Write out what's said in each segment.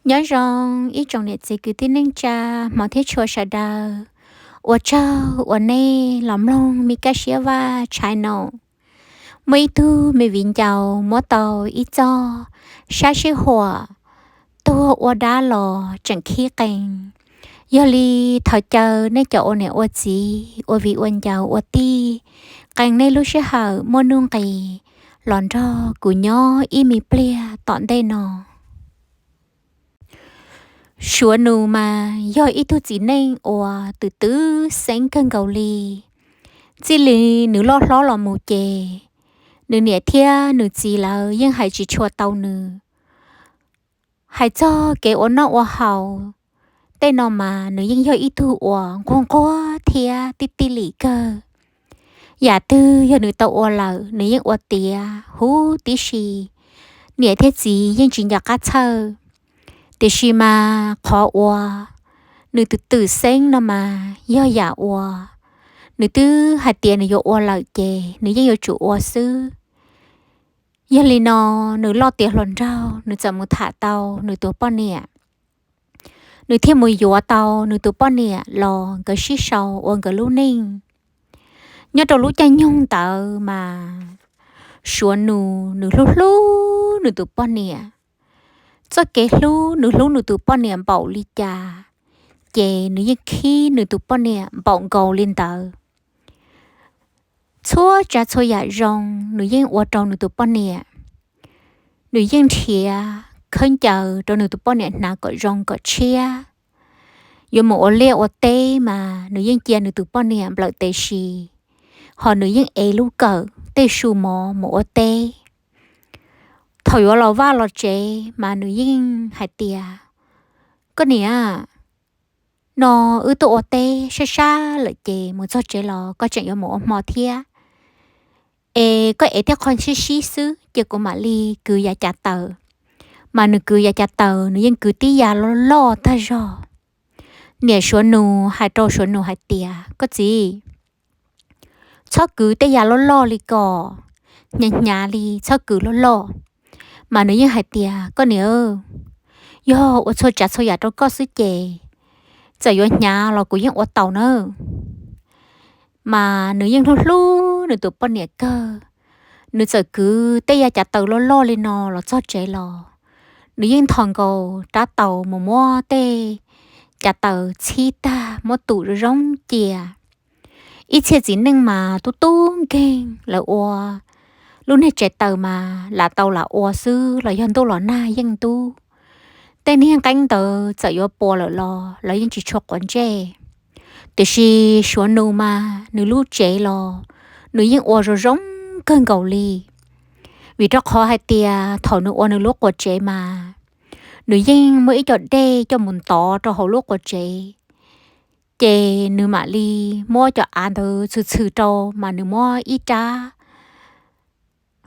Nyob zoo ib tsoom niam txiv kwv tij neej tsa, hmov thiab tshua sawv daws. Ua tsaug uas nej los mloog Me Kab Siab Vaj Channel. Muaj ib tug me viv ncaus muab tau ib txoj sab sij huam tuag ua dab los tseem khib qees. Yog li thov caw nej cov ua niam ua txiv, ua viv ua ncaus ua tij, qee nej lub sij hawm muaj nuj nqis los nrog kuv nyob ib me pliag tom ntej no. Suav Nus mas yog ib tug txiv neej uas twm twm xeeb kawg nkaus li. Txij li nws loj hlob los mus ces nws niam thiab nws txiv lawv yeej hais tsis tshua tau nws. Hais txog kev ua noj ua haus tej no mas nws yeej yog ib tug uas nquag nquag thiab tij tij lim kawg. Yam twg yog nws tau ua lawm nws yeej ua tiav huv tib si, niam thiab txiv yeej tsis nco qab txhawj. Tiam sis mas qhov uas nws twm twm xeeb no mas yog yam uas nws twb hais tias nws yuav ua lawm ces nws yeej yuav tsum ua xwb. Yog li no, nws loj tiav hluas nraug nws txawm mus tham tau nws tus poj niam. Nws thiaj mus yuav tau nws tus poj niam los nkawd sib sau ua nkawd lub neej. Nyob rau lub caij nyoog ntawd mas Suav Nus nws hlub hlub nws tus poj niam. Txoj kev hlub nws hlub nws tus poj niam npaum li cas, ces nws yeej khib nws tus poj niam npaum nkaus li ntawd. Txhua tsav txhua yam zoo nws yeej ua rau nws tus poj niam. Nws yeej nrhiav khaub ncaws rau nws tus poj niam hnav kom zoo kom tshiab. Yuav mus ua liaj ua teb mas nws yeej cia nws tus poj niam nplawm tes si, ho nws yeej ev lub kawm tej su mov mus ua teb. Thaum yuav los vaj los tsev mas nws yeej hais tias, koj niam, no wb tuaj ua teb sab sab lawm ces mus txog tsev los koj tseem yuav mus ua hmo thiab. Es koj ev tej qho sib sib xwb ces kuv mam li kwv yav cav taws. Mas nws kwv yav cav taws nws yeej kwv tib yav loj loj tag zog. Niam Suav Nus hais rau Suav Nus hais tias, koj txiv, txhob kwv tej yav loj loj li ko, hnyav hnyav li txhob kwv loj loj. Mas nws yeej hais tias, koj niam, yog ua txhua tsav txhua yam rau koj xwb ces txawm yuav hnyav los kuv yeej ua tau nawb. Mas nws yeej hlub hlub nws tus poj niam kawg. Nws txawm kwv tej yav cav taws loj loj li no los txog tsev los nws yeej nthos nkaus rab taus mus muab tej cav taws txhib tag muab tu zoo zoo cia. Ib txhia txiv neej mas tub tub nkeeg lawv ua lub niag tsev taws mas lam tau lam ua xwb los yog ntuj los nag yeej ntub. Tej niag nqeeb ntawd txawm yuav puas lawm los lawv yeej tsis tshua quav ntsej. Tiam sis Suav Nus mas nws lub tsev los nws yeej ua zoo zoo kawg nkaus li. Vim rau qhov hais tias thaum nws ua nws lub quas tsev mas nws yeej muaj ib co dej coj mus ntov rau hauv lub quas tsev. Ces nws mam li muab cov av ntawd txhwm txhwm rau mas nws muab ib rab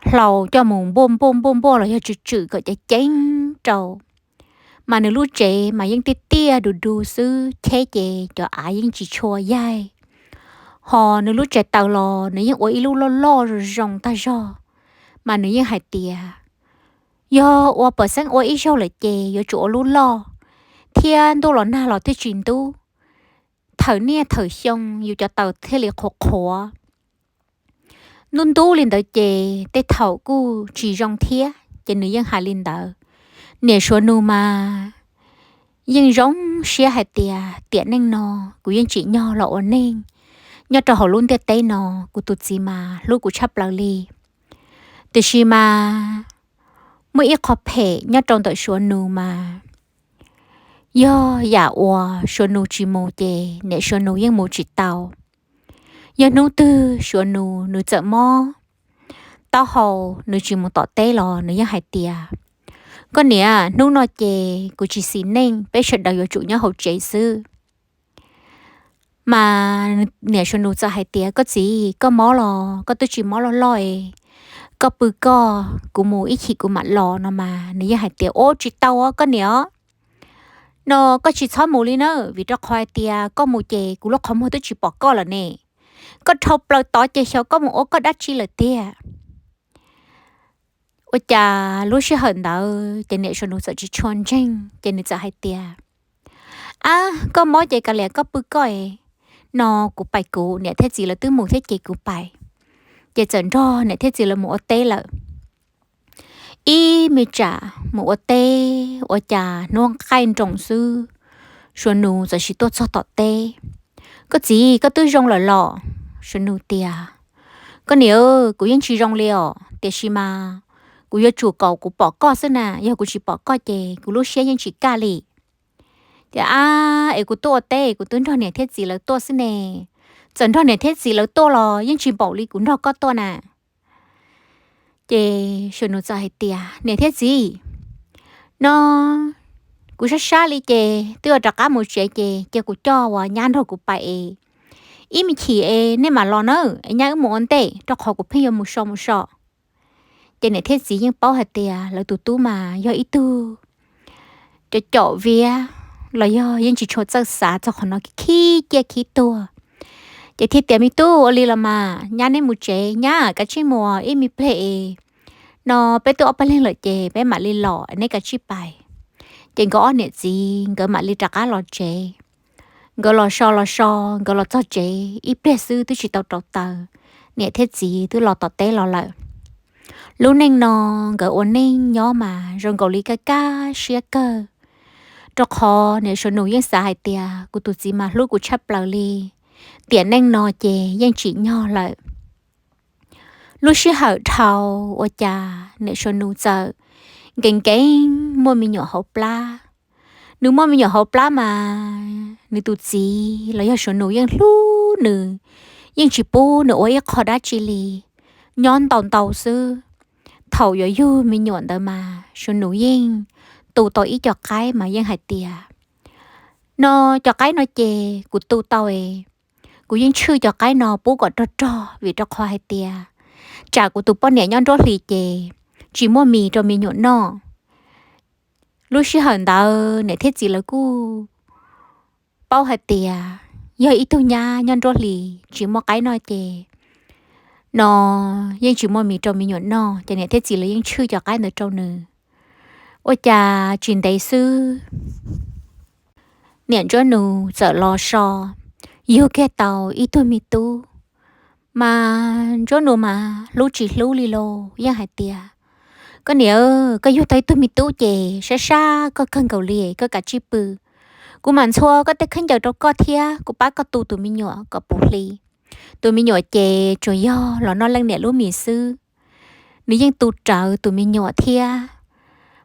hlau coj mus npuaj npuaj npuaj npuaj los yog tswm tswm kom ceev ceev rau. Mas nws lub tsev mas yeej tiaj tiaj du du xwb, cheb ces cov av yeej tsis tshua yaig. Ho nws lub tsev taws los nws yeej ua ib lub loj loj zoo zoo tag zog. Mas nws yeej hais tias, yog ua pom xeeb ua ib zaug lawm ces yuav tsum ua lub loj, thiab ntuj los nag los thiaj tsis ntub. Thawm niaj thawm xyoo yus cov taws thiaj li qhuav qhuav. Ntub ntub li ntawd ces tej thaum kuj tsis zoo thiab, ces nws yeej hais li ntawd. Niam Suav Nus mas yeej zoo siab hais tias tiam neej no kuv yeej tsim nyog los ua neeg nyob rau hauv lub ntiaj teb no, kuv tus txiv mas hlub kuv tshaj plaws li. Tiam sis mas muaj ib qho phem nyob rau ntawm Suav Nus mas yog yam uas Suav Nus tsis mus ces niam Suav Nus yeej mus tsis tau. Yog hnub twg Suav Nus nws txawm mob taub hau, nws tsis mus tom teb los nws yeej hais tias, koj niam, hnub no ces kuv tsis xis neej, peb sawv daws yuav tsum nyob hauv tsev xwb. Mas niam Suav Nus txawm hais tias, koj txiv, koj mob los koj twb tsis mob loj loj es, koj pw koj, kuv mus ib chim kuv mam los no mas nws yeej hais tias, ua tsis tau os koj niam os. No koj tsis txhob mus li na, vim rau qhov hais tias koj mus ces kuv lub qhov muag twb tsis pom koj lawm ne. Koj dhau plaws tod ces xyov koj mus ua koj dab tsi lawm tiag. Ua cas lub sij hawm ntawd ces niam Suav Nus txawm tsis tshua ntseeg, ces nws txawm hais tias, Ab, koj mob ces kav liam koj pw koj es, no kuv pais kuv, niam thiab txiv lawv twb mus thiab ces kuv pais. Ces txawm nrog niam thiab txiv lawv mus ua teb lawm. Ib me tsam mus ua teb ua cas hnub qaij nroos xwb, Suav Nus txawm sim tuaj txog tom teb. Koj txiv, koj twb zoo lawm los? Suav Nus tias, Koj niam, kuv yeej tsis zoo li os, tiam sis mas kuv yuav tsum kom kuv pom koj xwb na, yog kuv tsis pom koj ces kuv lub siab yeej tsis kaj li. Tias, Ab, es kuv tuaj ua teb kuv twb nrog niam thiab txiv lawv tuaj xwb ne, txawm nrog niam thiab txiv lawv tuaj los yeej tsis npaum li kuv nrog koj tuaj na. Ces Suav Nus txawm hais tias, Niam thiab txiv, no kuv sab sab li ces twb yuav rov qab mus tsev ces cia kuv coj uas nyab nrog kuv pais es, ib me chim es nej mam los nawb, es nyab wb mus ua ntej rau qhov kuv pheej yuav mus so mus so. Ces niam thiab txiv yeej paub hais tias lawv tus tub mas yog ib tug cov caum viab los yog yeej tsis tshua txawj xav txog qhov no, khib ciaj khib tuag. Ces thiaj tias, Me tub, ua li los mas nyab neb mus tsev, nyab kav tsij mus ib me pliag es, no peb twb ob peb leeg lawm ces peb mam li los, neb kav tsij pais. Ces nkawd ob niam txiv nkawd mam li rov qab los tsev. Nkawd los so los so, nkawd los txog tsev ib pliag xwb twb tsis tau rau taws, niam thiab txiv twb los tom teb los lawm. Lub neej no nkawd ua neej nyob mas zoo nkaus li kaj kaj siab kawg, rau qhov niam Suav Nus yeej xav hais tias, Kuv tus txiv mas hlub kuv tshaj plaws li, tiam neej no ces yeej tsim nyog lawm. Lub sij hawm dhau, ua cas niam Suav Nus txawm nkees nkees muaj me nyuam hauv plab. Nws muaj me nyuam hauv plab mas nws tus txiv los yog Suav Nus yeej hlub nws, yeej tsis pub nws ua ib qho dab tsi li, nyob ntau ntau xwb. Thaum yuav yug me nyuam ntawd mas Suav Nus yeej tu tau ib co qaib mas yeej hais tias, No cov qaib no ces kuv tu tau es, kuv yeej tshwj cov qaib no pub kom rog rog, vim rau qhov hais tias tsam kuv tus poj niam nyob nruab hlis ces tsis muaj mis rau me nyuam noj. Lub sij hawm ntawd niam thiab txiv lawv kuj paub hais tias yog ib tug nyab nyob nruab hlis tsis muaj qaib noj ces, no yeej tsis muaj mis rau me nyuam noj, ces niam thiab txiv lawv yeej tshwj cov qaib ntawd rau nws. Ua cas tsis ntev xwb, niam Ntsuab Nus txawm los so, yug kiag tau ib tug me tub. Mas Ntsuab Nus mas hlub tsis hlub li los yeej hais tias, Koj niam, koj yug tau ib tug me tub ces sab sab koj kawg nkaus li, koj kav tsij pw. Kuv mam ntxhua koj tej khaub ncaws rau koj thiab kuv pab koj tu tus me nyuam kom puv hli. Tus me nyuam ces tsuas yog los noj leej niam lub mis xwb. Nws yeej tu rawv tus me nyuam thiab,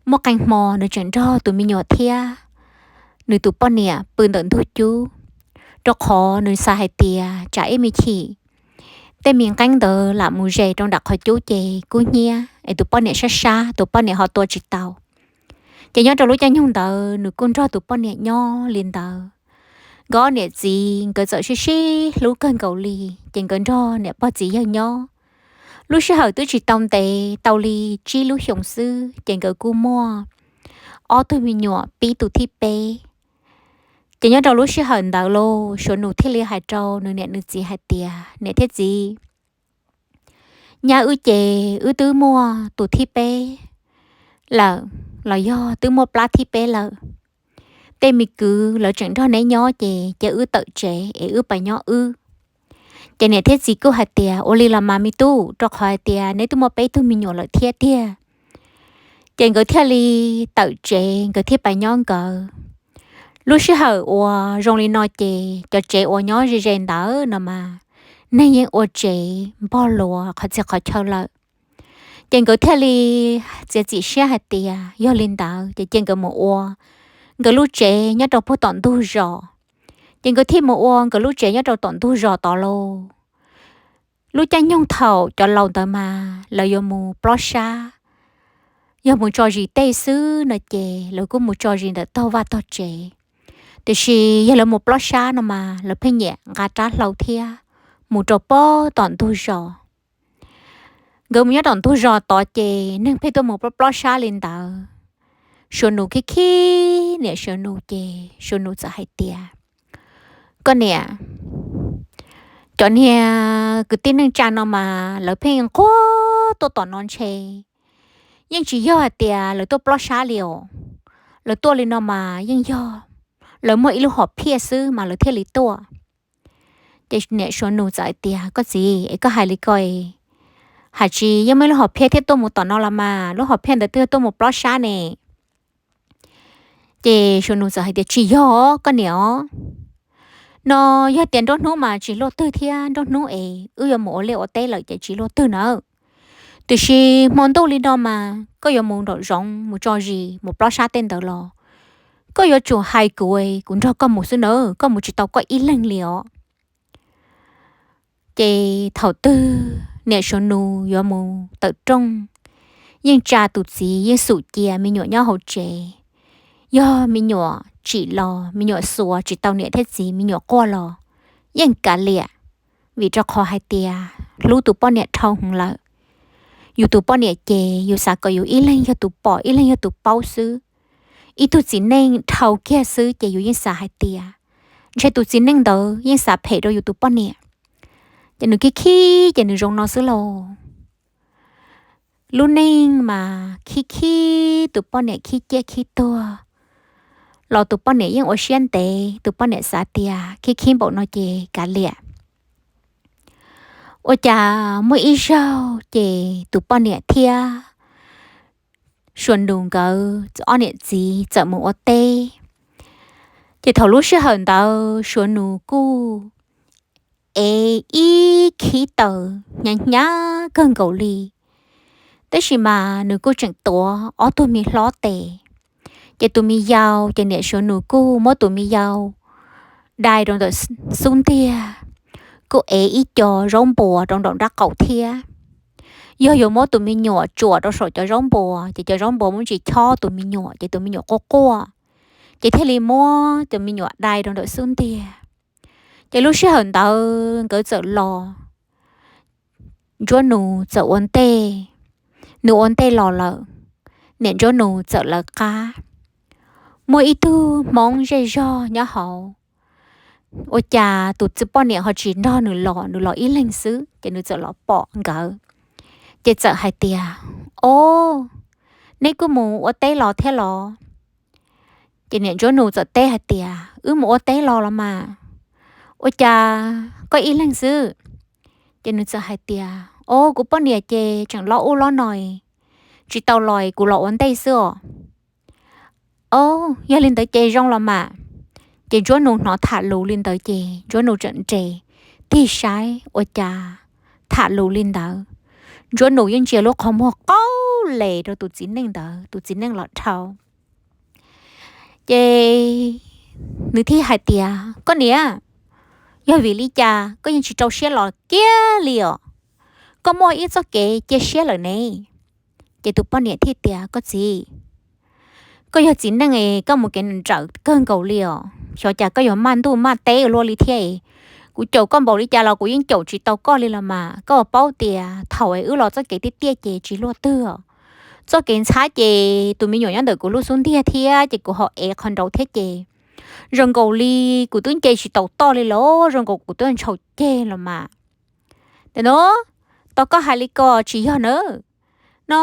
muaj qee hmo nws tseem nrog tus me nyuam thiab nws tus poj niam pw ntawm ntug cub, rau qhov nws xav hais tias tsam ib me chim tej me nqeeb ntawd lam mus zes rau nram qhov cub ces kub hnyiab es tus poj niam sab sab, tus poj niam ho tua tsis tau. Ces nyob rau lub caij nyoog ntawd nws kuj nrog tus poj niam nyob li ntawd. Nkawd ob niam txiv nkawd txawm sib sib hlub kawg nkaus li, ces nkawd nrog niam pog txiv yawg nyob. Lub sij hawm twb tsis tau ntev, tau li tsib lub xyoos xwb ces nkawd kuj muaj ob tug me nyuam pib tus thib peb. Ces nyob rau lub sij hawm ntawd los Suav Nus thiaj li hais rau nws niam nws txiv hais tias, Niam thiab txiv, nyab wb ces wb twb muaj tus thib peb lawm, los yog twb muaj plab thib peb lawm. Tej me kwv lawv tseem nrog neb nyob ces cia wb tawm tsev es wb pais nyob wb. Ces niam thiab txiv kuj hais tias, Ua li los mas me tub, rau qhov hais tias neb twb muaj peb tug me nyuam lawm thiab tiag. Ces nkawd thiaj li tawm tsev, nkawd thiaj pais nyob nkawd. Lub sij hawm uas zoo li no ces cov tsev uas nyob ze ze ntawd no mas neeg yeej ua tsev npog luas qhov txhia qhov chaw lawm. Ces nkawd thiaj li txiav txim siab hais tias yog li ntawd ces cia nkawd mus ua nkawd lub tsev nyob rau puag tom ntug zos. Ces nkawd thiaj mus ua nkawd lub tsev nyob rau tom ntug zos tod lauj. Lub caij nyoog thaum cov laus ntawd mas lawv yuav mus plob sab, yog mus tso zis tej xwb no ces lawv kuj mus tso zis ntawm tog vaj tog tsev. Tiam sis yog lawv mus plob sab no mas lawv pheej nyiam nqa rab hlau thiab mus rau puag tom ntug zos. Nkawd mus nyob tom ntug zos tod ces neeg pheej tuaj mus plob plob sab li ntawd. Suav Nus khib khib niam Suav Nus ces Suav Nus txawm hais tias, Koj niam, cov niag kwv tij neej tsa no mas lawv pheej nquag tuaj tom no ntshe yeej tsis yog hais tias lawv tuaj plob sab li os. Lawv tuaj li no mas yeej yog lawv muaj ib lub hom phiaj xwb mas lawv thiaj li tuaj. Ces niam Suav nus txawm hais tias, koj txiv, es koj hais li ko, hais tsis yeej muaj ib lub hom phiaj thiaj tuaj mus tom no los mas, lub hom phiaj ntawd twb yog tuaj mus plob sab ne. Ces Suav nus txawm hais tias, tsis yog koj niam os. No yog tias nruab hnub mas tsis luaj twg thiab, nruab hnub es wb yuav mus ua liaj ua teb lawm ces tsis luaj twg nawb. Tiam sis hmo ntuj li no mas koj yuav mus nraum zoov mus tso zis mus plob sab tej ntawd los koj yuav tsum hais kuv, kuv nrog koj mus xwb nawb, koj mus tsis tau koj ib leeg li os. Ces thaum twg niam Suav nus yuav mus tawm rooj, yeej tsa tus txiv yeej xum cia me nyuam nyob hauv tsev. Yog me nyuam tsim los me nyuam xuas tsis tau niam thiab txiv me nyuam quaj los yeej kav liam, vim rau qhov hais tias hlub tus poj niam dhau heev lawm. Yus tus poj niam ces yus xav kom yus ib leeg yog tus pom ib leeg yog tus paub xwb. Ib tug txiv neej dhau kiag xwb ces yus yeej xav hais tias ntshe tus txiv neej ntawd yeej xav phem rau yus tus poj niam. Ces nws khib khib ces nws zoo no xwb lauj. Lub neej mas khib khib tus poj niam khib ciaj khib tuag los tus poj niam yeej ua siab ntev, tus poj niam xav tias khib khib npaum no ces kav liam. Ua cas muaj ib zaug ces tus poj niam thiab Suav nus nkawd ob niam txiv txawm mus ua teb. Ces thaum lub sij hawm ntawd Suav nus kuj ev ib khib taws hnyav hnyav kawg nkaus li, tab sis mas nws kuj tseem tuav ob tug me hlob tes. Ces tus me yau ces niam Suav nus kuj muab tus me yau dai rau ntawm xub ntiag, kuj ev ib co zaub npuas rau nraum nraub qaum thiab. Yog yuav muab tus me nyuam tsuam rau saum cov zaub npuas ces cov zaub npuas muaj ntsis chob tus me nyuam ces tus me nyuam quaj quaj, ces thiaj li muab tus me nyuam dai rau ntawm xub ntiag. Ces lub sij hawm ntawd nkawd txawm los, Ntsuab Nus txawm ua ntej, nws ua ntej los lawm, niam Ntsuab Nus txawm lawv qab. Muaj ib tug Hmoob zej zog nyob hauv, ua cas tus txiv poj niam ho tsis nrog nws los, nws los ib leeg xwb, ces nws txawm los pom nkawd, ces txawm hais tias, O, neb kuj mus ua teb los thiab los? Ces niam Ntsuab Nus txawm teb hais tias, Wb mus ua teb los los mas, ua cas koj ib leeg xwb? Ces nws txawm hais tias, O, kuv poj niam ces tseem lob ub lob no, tsis tau los, kuv los ua ntej xwb os. O, yog li ntawd ces zoo los mas. Ces Ntsuab Nus hnov tham lus li ntawd ces Ntsuab Nus tseem nres tig saib ua cas tham lus li ntawd. Ntsuab Nus yeej ntsia lub qhov muag qaug les rau tus txiv neej ntawd, tus txiv neej los dhau. Ces nws thiaj hais tias, Koj niam, yog vim li cas koj yeej tsis rau siab los kiag li os? Koj muaj ib txoj kev cia siab lawm ne. Ces tus poj niam thiaj tias, Koj txiv, koj yog txiv neej es koj mus kev nrawm kawg nkaus li os, xyov cas koj yuav maj ntuj maj teb luaj li thiab. Kuv caum koj npaum li cas los kuv yeej caum tsis tau koj li los mas. Koj puas paub tias thaum es wb los txoj kev tiaj tiaj ces tsis luaj twg os. Txoj kev ntxhab ces tus me nyuam nyob ntawm kuv lub xub ntiag thiab ces kuv ho ev qhov nraud thiab ces zoo nkaus li kuv twb nce tsis taus toj li los zoo nkaus kuv twb ntshaus ceg los mas. Ntawm no, tos koj hais li ko tsis yog nawb. No,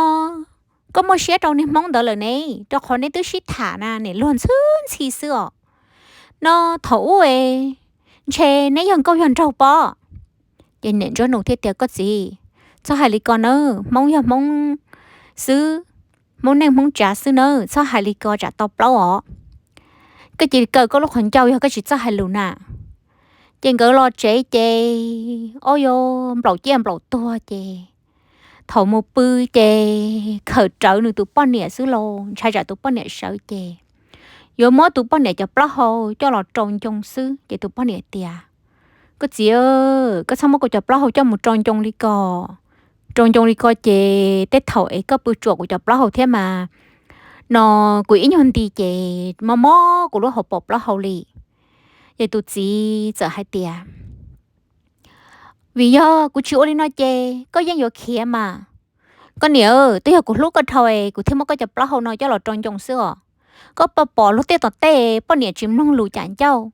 koj muaj siab rau niag Hmoob ntawd lawm ne, rau qhov neb twb sib tham na, nim luag ntxhwb ntxhi xwb os. No thaum ub es ntshe neb yog nkauj yog nraug pob. Ces niam Ntsuab Nus thiaj tias, Koj txiv, txhob hais li ko nawb, Hmoob yog Hmoob xwb, Hmoob neej Hmoob tsav xwb nawb, txhob hais li ko tsam tau plaub os. Koj cia li kaw koj lub qhov ncauj yog koj tsis txawj hais lus na. Ces nkawd los tsev ces, o, yuav nplaum ciaj nplaum tuag ces thaum mus pw ces khawm rawv nws tus poj niam xwb los ntshai tsam tus poj niam sawv ces yuav muab tus poj niam cov plaub hau coj los rau ncoo xwb ces tus poj niam tias, Koj txiv, koj txhob muab kuv cov plaub hau coj mus rau ncoo li ko. Rau ncoo li ko ces tej thaum es koj pw tsuam kuv cov plaub hau thiab mas, no kuv ib nyuag nti ces mob mob kuv lub hauv paus plaub hau li. Ces tus txiv txawm hais tias, Vim yog kuv tsis ua li no ces koj yeej yuav khiav mas. Koj niam, twb yog kuv hlub koj dhau es kuv thiaj muab koj cov plaub hau no coj los rau ncoo xwb os. Koj puas pom luag tej tom tej poj niam tsis mloog lus cav ncauj.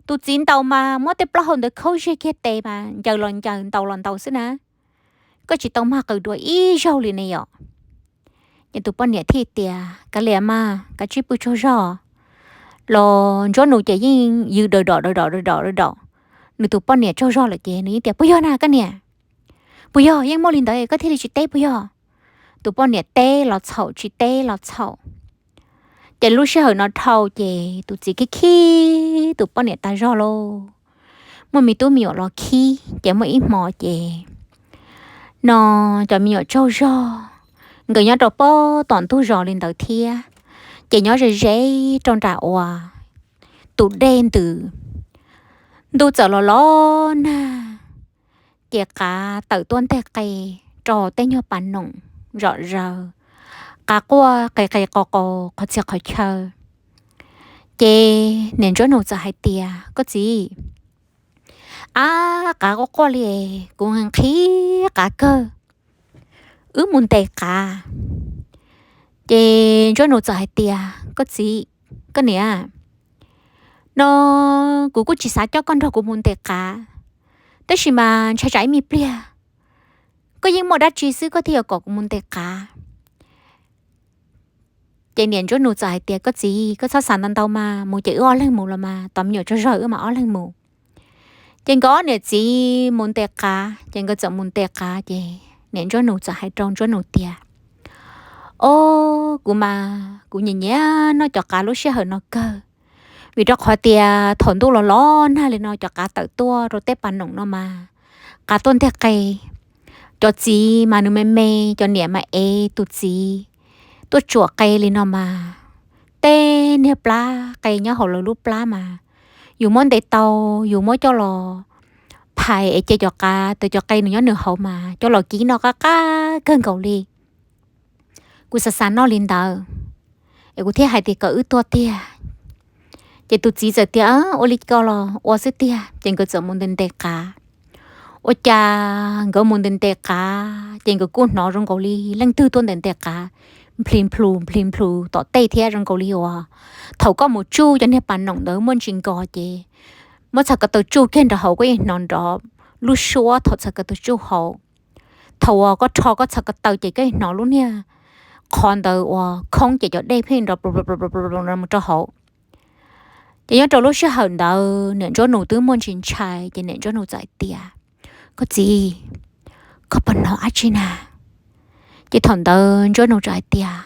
Tus txiv ntaus mas muab tej plaub hau ntawd khaub zeg kiag tes mas ncaws los ncaws ntaus los ntaus xwb na. Koj tsis tau mag qws dua ib zaug li ne yom. Ces tus poj niam thiaj tias, Kav liam mas, kav tsij pw tsaug zog. Los Ntsuab Nus ces yeej yws daws dom daws dom daws dom daws dom nws tus poj niam tsaug zog lawm ces nws yeej tias, Puas yog na koj niam? Puas yog yeej muaj li ntawd koj thiaj li tsis teb puas yog? Tus poj niam teb los txhaum tsis teb los txhaum. Ces lub sij hawm no dhau ces tus txiv khib khib tus poj niam tas zog lauj. Muaj me tub me nyuam los khib ces muaj ib hmo ces no cov me nyuam tsaug zog, nkawd nyob rau pob tom ntug zos li ntawd thiab, ces nyob ze ze rau nram uas tus dej ntws. Ntuj txawm los los nag, ces qav tawm tuaj nteg qe rau tej nyuag pas noom zom zaws, qav quaj qe qe qo qo qhov txhia qhov chaw. Ces niam Ntsuab Nus txawm hais tias, Koj txiv, ab qav quaj quaj li, kuv nqhis qav kawg, wb mus ntes qav. Ces Ntsuab Nus txawm hais tias, Koj txiv, koj niam, no kuv kuj tsis xav coj koj nrog kuv mus ntes qav, tab sis mas ntshai tsam ib me pliag koj yeej muaj dab tsi xwb koj thiaj yuav kom kuv mus ntes qav. Ces niam Ntsuab Nus txawm hais tias, Koj txiv, koj txhob xav ntau ntau mas, mus ces wb ob leeg mus los mas, tos me nyuam tsaug zog wb mam ob leeg mus. Ces nkawd ob niam txiv mus ntes qav, ces nkawd txawm mus ntes qav ces niam Ntsuab Nus txawm hais rau Ntsuab Nus tias, Ob, kuv mas kuv nyiam nyiam noj cov qav lub sij hawm no kawg, vim rau qhov tias thaum ntuj los los nag li no cov qav tawm tuaj rau tej pas noom no mas qav tuaj nteg qe. Cov txiv mas nws me me, cov niam mas ev tus txiv tuaj tsuam qe li no mas, tej niag plab qe nyob hauv lawv lub plab mas yus muab ntes tau, yus muab coj los phais es cia cov qav, tus cov qe nws nyob nws hauv mas coj los kib noj qab qab kawg nkaus li. Kuv xav xav noj li ntawd es kuv thiaj hais tias kom wb tuaj tiag. Ces tus txiv txawm tias, Ua li ko los ua xwb tiag. Ces nkawd txawm mus ntes ntes qav. Ua cas nkawd mus ntes ntes qav ces nkawd kuj hnov zoo nkaus li leej twg tuaj ntes ntes qav, nplhis nplhus nplhis nplhus tom tej thiab, zoo nkaus li uas thaum koj mus tsuj cov niag pas noom ntawd muaj ntsis nkos ces muab txhais ko taw tsuj kiag nrov hauv koj yeej hnov nrov lub suab thaum txhais ko taw tsuj hauv. Thaum uas koj rho koj txhais ko taw ces koj yeej hnov lub niag qhov ntawd uas khoob ces cov dej pheej nrov mus rau hauv. Ces nyob rau lub sij hawm ntawd niam Ntsuab Nus twb muaj ntsis ntshai ces niam Ntsuab Nus txawm hais tias, Koj txiv, koj puas hnov dab tsi na? Ces thaum ntawd Ntsuab Nus txawm hais tias,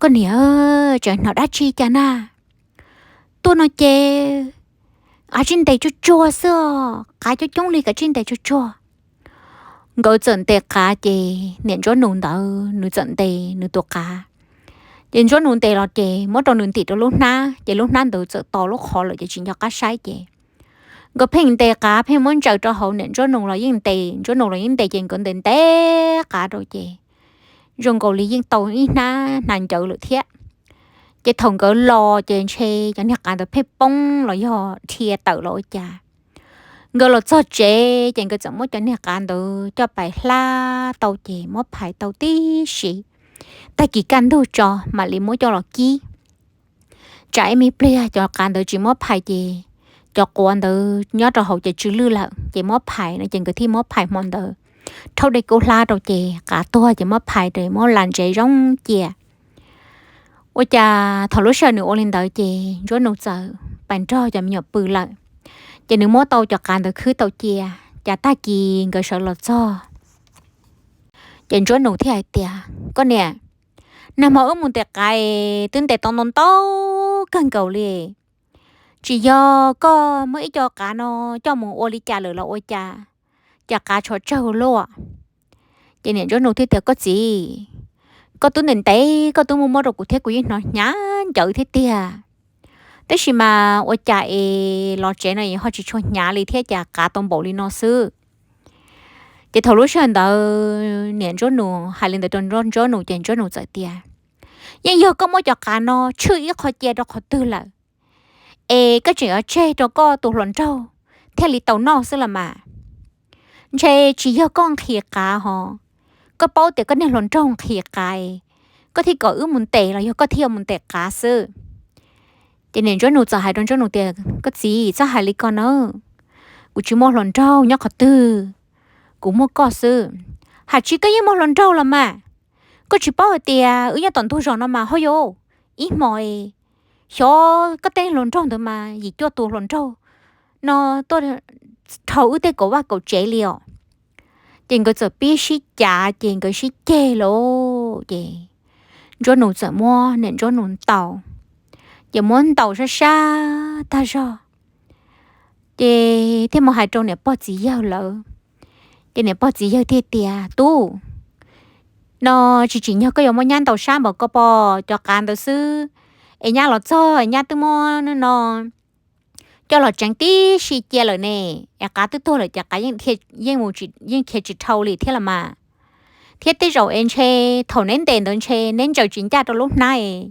Koj niam, tseem hnov dab tsi cas na? Tuaj no ces kav tsij ntes tsuag tsuag xwb os, qav coob coob li kav tsij ntes tsuag tsuag. Nkawd txawm ntes qav ces niam Ntsuab Nus ntawd nws txawm ntes nws tus qav. Ces Ntsuab Nus ntes los ces muab rau nws ntim rau lub hnab ces lub hnab ntawd txawm to lub qhov lawm ces tsis nco qab saib ces nkawd pheej ntes qav pheej muab ntsaws rau hauv, niam Ntsuab Nus los yeej ntes, Ntsuab Nus los yeej ntes ces nkawd ntes ntes qav rau ces zoo nkaus li yeej tau ib hnab hnav ncawv lawm thiab. Ces thaum nkawd los ces ntshe cov niag qav ntawd pheej poob los yog dhia tawm los ua cas. Nkawd los txog tsev ces nkawd txawm muab cov niag qav ntawd coj pais hlab tau ces muab phais tau tib si. Tag kis kaj ntug tso mam li muab coj los kib. Tsam ib me pliag cov qav ntawd tsis muab phais ces cov quav ntawd nyob rau hauv ces tsw lwj lawm ces muab phais no ces nkawd thiaj muab phais hmo ntawd. Rhaub dej kub hlab rau ces qav tuag ces muab phais rau muab las ntsev zoo cia. Ua cas thaum lub sij hawm nws ua li ntawd ces Ntsuab Nus txawm pais nrog cov me nyuam pw lawm. Ces nws muab tau cov qav ntawd khwb tau cia, cas tag kis nkawd sawv los txog ces Ntsuab Nus thiaj hais tias, Koj niam, nag hmo wb mus ntes qav twb ntes tau ntau ntau kawg nkaus li. Tsis yog koj muab ib co qav no coj mus ua li cas lawm los ua cas, cas qav tshuav tsawg luaj? Ces niam Ntsuab Nus thiaj tias, Koj txiv, koj twb ntes ntev, koj twb muab muab rau kuv thiab kuv yeej hnov hnyav ncawv thiab tiag. Tab sis mas ua cas es los tsev no ho tsis tshua hnyav li thiab, cas qav tau npaum li no xwb? Ces thaum lub sij hawm ntawd niam Ntsuab Nus hais li ntawd rau Ntsuab Nus ces Ntsuab Nus txawm tias, Yeej yog koj muab cov qav no tshwj ib qho cia rau qhov twg lawm, es koj tseem yuav tseg rau koj tus hluas nraug thiaj li tau noj xwb los mas. Ntshe tsis yog koj nqhis qav ho, koj paub tias koj niag hluas nraug nqhis qav, koj thiaj kom wb mus ntes los yog koj thiaj mus ntes qav xwb? Ces niam Ntsuab Nus txawm hais rau Ntsuab Nus tias, Koj txiv, txhob hais li ko na, kuv tsis muaj hluas nraug nyob qhov twg, kuv muaj koj xwb. Hais tsis koj yeej muaj hluas nraug los mas, koj tsis paub hais tias wb nyob tom ntug zos no mas ho yog ib hmos es xyov koj tej hluas nraug ntawd mas yim cuaj tus hluas nraug no tuaj dhau wb tej kaum vaj kaum tsev li os. Ces nkawd txawm pib sib cav ces nkawd sib ceg lawm ces Ntsuab Nus txawm muab niam Ntsuab Nus ntaus. Ces muab ntaus sab sab tag zog ces thiaj mus hais rau niam pog txiv yawg lawv. Ces niam pog txiv yawg thiaj tias, Tub, no tsis tsim nyog koj yuav muab nyab ntaus sab npaum ko pom cov qav ntawd xwb, es nyab los txog es nyab twb muab no coj los tseev tib si cia lawm ne, es qav twb tuag lawm ces qav yeej khiav tsis dhau li thiab los mas. Thiab tej zaum es ntshe thaum neb ntes ntawd ntshe neb ntsaws tsis ncaj rau lub hnab es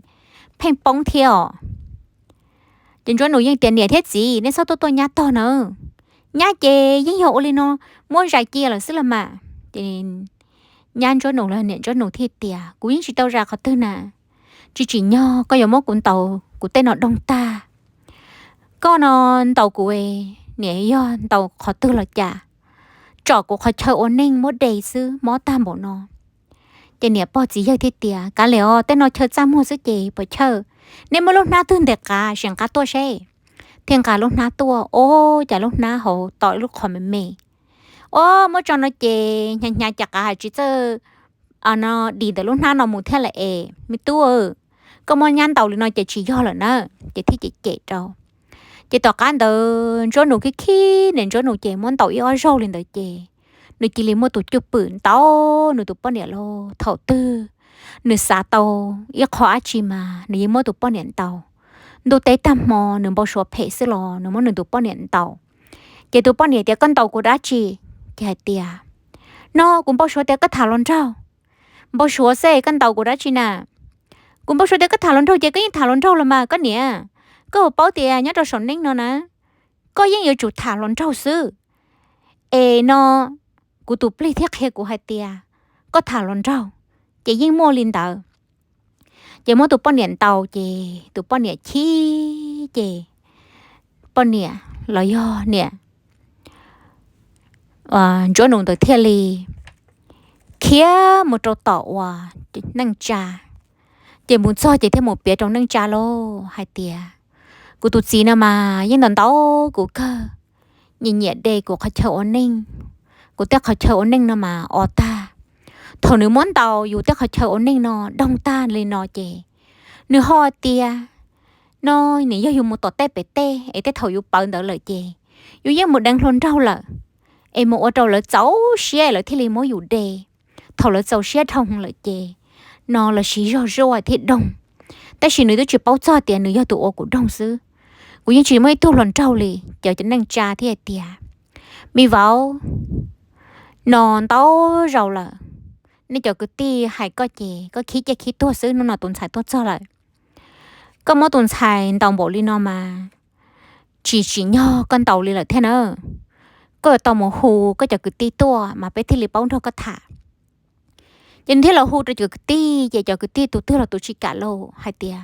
pheej poob thiab os. Ces Ntsuab Nus yeej tias, Niam thiab txiv, nej txhob tuaj tuaj nyab tog na. Nyab ces yeej yog ua li no, muab zais cia lawm xwb los mas. Ces nyab Ntsuab Nus los niam Ntsuab Nus thiaj tias, Kuv yeej tsis tau zais qhov twg na. Tsis tsim nyog koj yuav muab kuv ntaus, kuv tej no doog tag. Koj no ntaus kuv, niam yog ntaus qhov twg los cas, tsom kuv qhov chaw ua neej muab de xwb mob tag npaum no. Ces niam pog txiv yawg thiaj tias, Kav liam os, tej no chaw txaj muag xwb ces puas chawj. Nej muab lub hnab twg ntes qav, sim nqa tuaj seb. Thiaj nqa lub hnab tuaj, ob, cas lub hnab hauv tom ib lub qhov me me. Ob, muab tso no ces hnyav hnyav cas qav hais tsis txawj no dim ntawm lub hnab no mus thiab lawm es me tub, koj muab nyab ntaus li no ces tsis yog lawm na. Ces thiaj cem cem rau. Ces tom qab ntawd Ntsuab Nus khib khib niam Ntsuab Nus ces muab ntaus ib ob zaug li ntawd ces nws cia li muaj tus cwj pwm ntaus nws tus poj niam los thaum twg nws xav tau ib qho dab tsi mas nws yeej muab tus poj niam ntaus. Ntuj teb tag hmo nws npau suav phem xwb los nws muab nws tus poj niam ntaus. Ces tus poj niam tias, Koj ntaus kuv dab tsi? Ces hais tias, No kuv npau suav tias koj tham hluas nraug. Npau suav xwb koj ntaus kuv dab tsi na? Kuv npau suav tias koj tham hluas nraug ces koj yeej tham hluas nraug los mas koj niam. Koj puas paub tias nyob rau saum neej no na, koj yeej yuav tsum tham hluas nraug xwb. Es no kuv tus plig thiaj qhia kuv hais tias koj tham hluas nraug, ces yeej muaj li ntawd. Ces muab tus poj niam ntaus ces tus poj niam chim ces poj niam los yog niam Ntsuab Nus ntawd thiaj li khiav mus rau tom uas neej tsa. Ces mus txog ces thiaj mus piav rau neej tsa lauj hais tias, Kuv tus txiv no mas yeej ntaus ntaus kuv kawg, nyiam nyiam de kuv qhov chaw ua neej. Kuv tej qhov chaw ua neej no mas o tag. Thaum nws muab ntaus yus tej qhov chaw ua neej no doog tag li no ces nws ho tias, No nws yog yus mus tom tej pem tej es tej thaum yus pawv ntawd lawm ces yus yeej mus deev hluas nraug lawm, es mus ua rau lawv txaus siab lawv thiaj li muab yus de. Thaum lawv txaus siab dhau lawm ces no los siv zog zuaj thiaj doog. Tab sis nws twb tsis paub txog tias nws yog tus ua kuv doog xwb. Kuv yeej tsis muaj ib tug hluas nraug li. Ces cov neej tsa thiaj hais tias, Me vauv, no ntau zaus lawm, nej cov kwv tij hais koj ces koj khib ciaj khib tuag xwb, hnub no tus ntxhais tuaj txog lawm, koj muab tus ntxhais ntaus npaum li no mas tsis tsim nyog koj ntaus li lawm thiab na. Koj yuav tau mus hu koj cov kwv tij tuaj mas peb thiaj li paub nrog koj tham. Ces nws thiaj los hu rau cov kwv tij ces cov kwv tij tus twg los tus tsis kam lauj hais tias,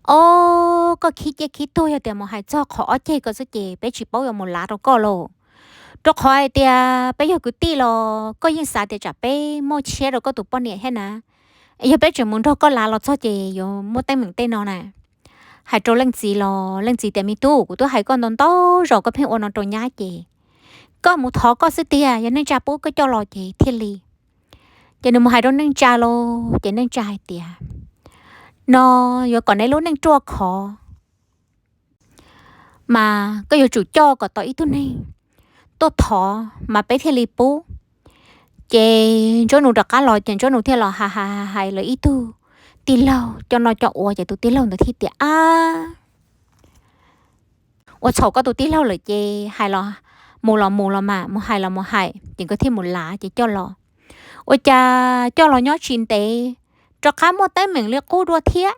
Ob, koj khib ciaj khib tuag, yog tias mus hais txog qhov ob ceg ko xwb ces peb tsis paub yuav mus lav rau koj lauj. Rau qhov hais tias peb yog kwv tij los koj yeej xav tias tsam peb muaj siab rau koj tus poj niam thiab na. Es yog peb tseem mus nrog koj lav los txog ces yuav muaj teeb meem tej no na. Hais rau leej txiv los leej txiv tias, Me tub, kuv twb hais koj ntau ntau zaus koj pheej ua no rau nyab ces koj mus thov koj xwb tiag, yog neej tsa pub koj coj los ces thiaj li. Ces nws mus hais rau neej tsa lauj ces neej tsa hais tias, No yuav kom neb lub neej ruaj khov mas koj yuav tsum coj kom tau ib tug neeg tuaj thov mas peb thiaj li pub. Ces Ntsuab Nus rov qab los ces Ntsuab Nus thiaj los hais hais hais lawv ib tug tij laug coj noj coj ua ces tus tij laug ntawd thiaj tias, Ab, ua txhaum koj tus tij laug lawm ces hais los mus los mus los mas, mus hais los mus hais ces nkawd thiaj mus lav ces coj los. Ua cas coj los nyob tsis ntev rov qab muaj teeb meem li qub dua thiab.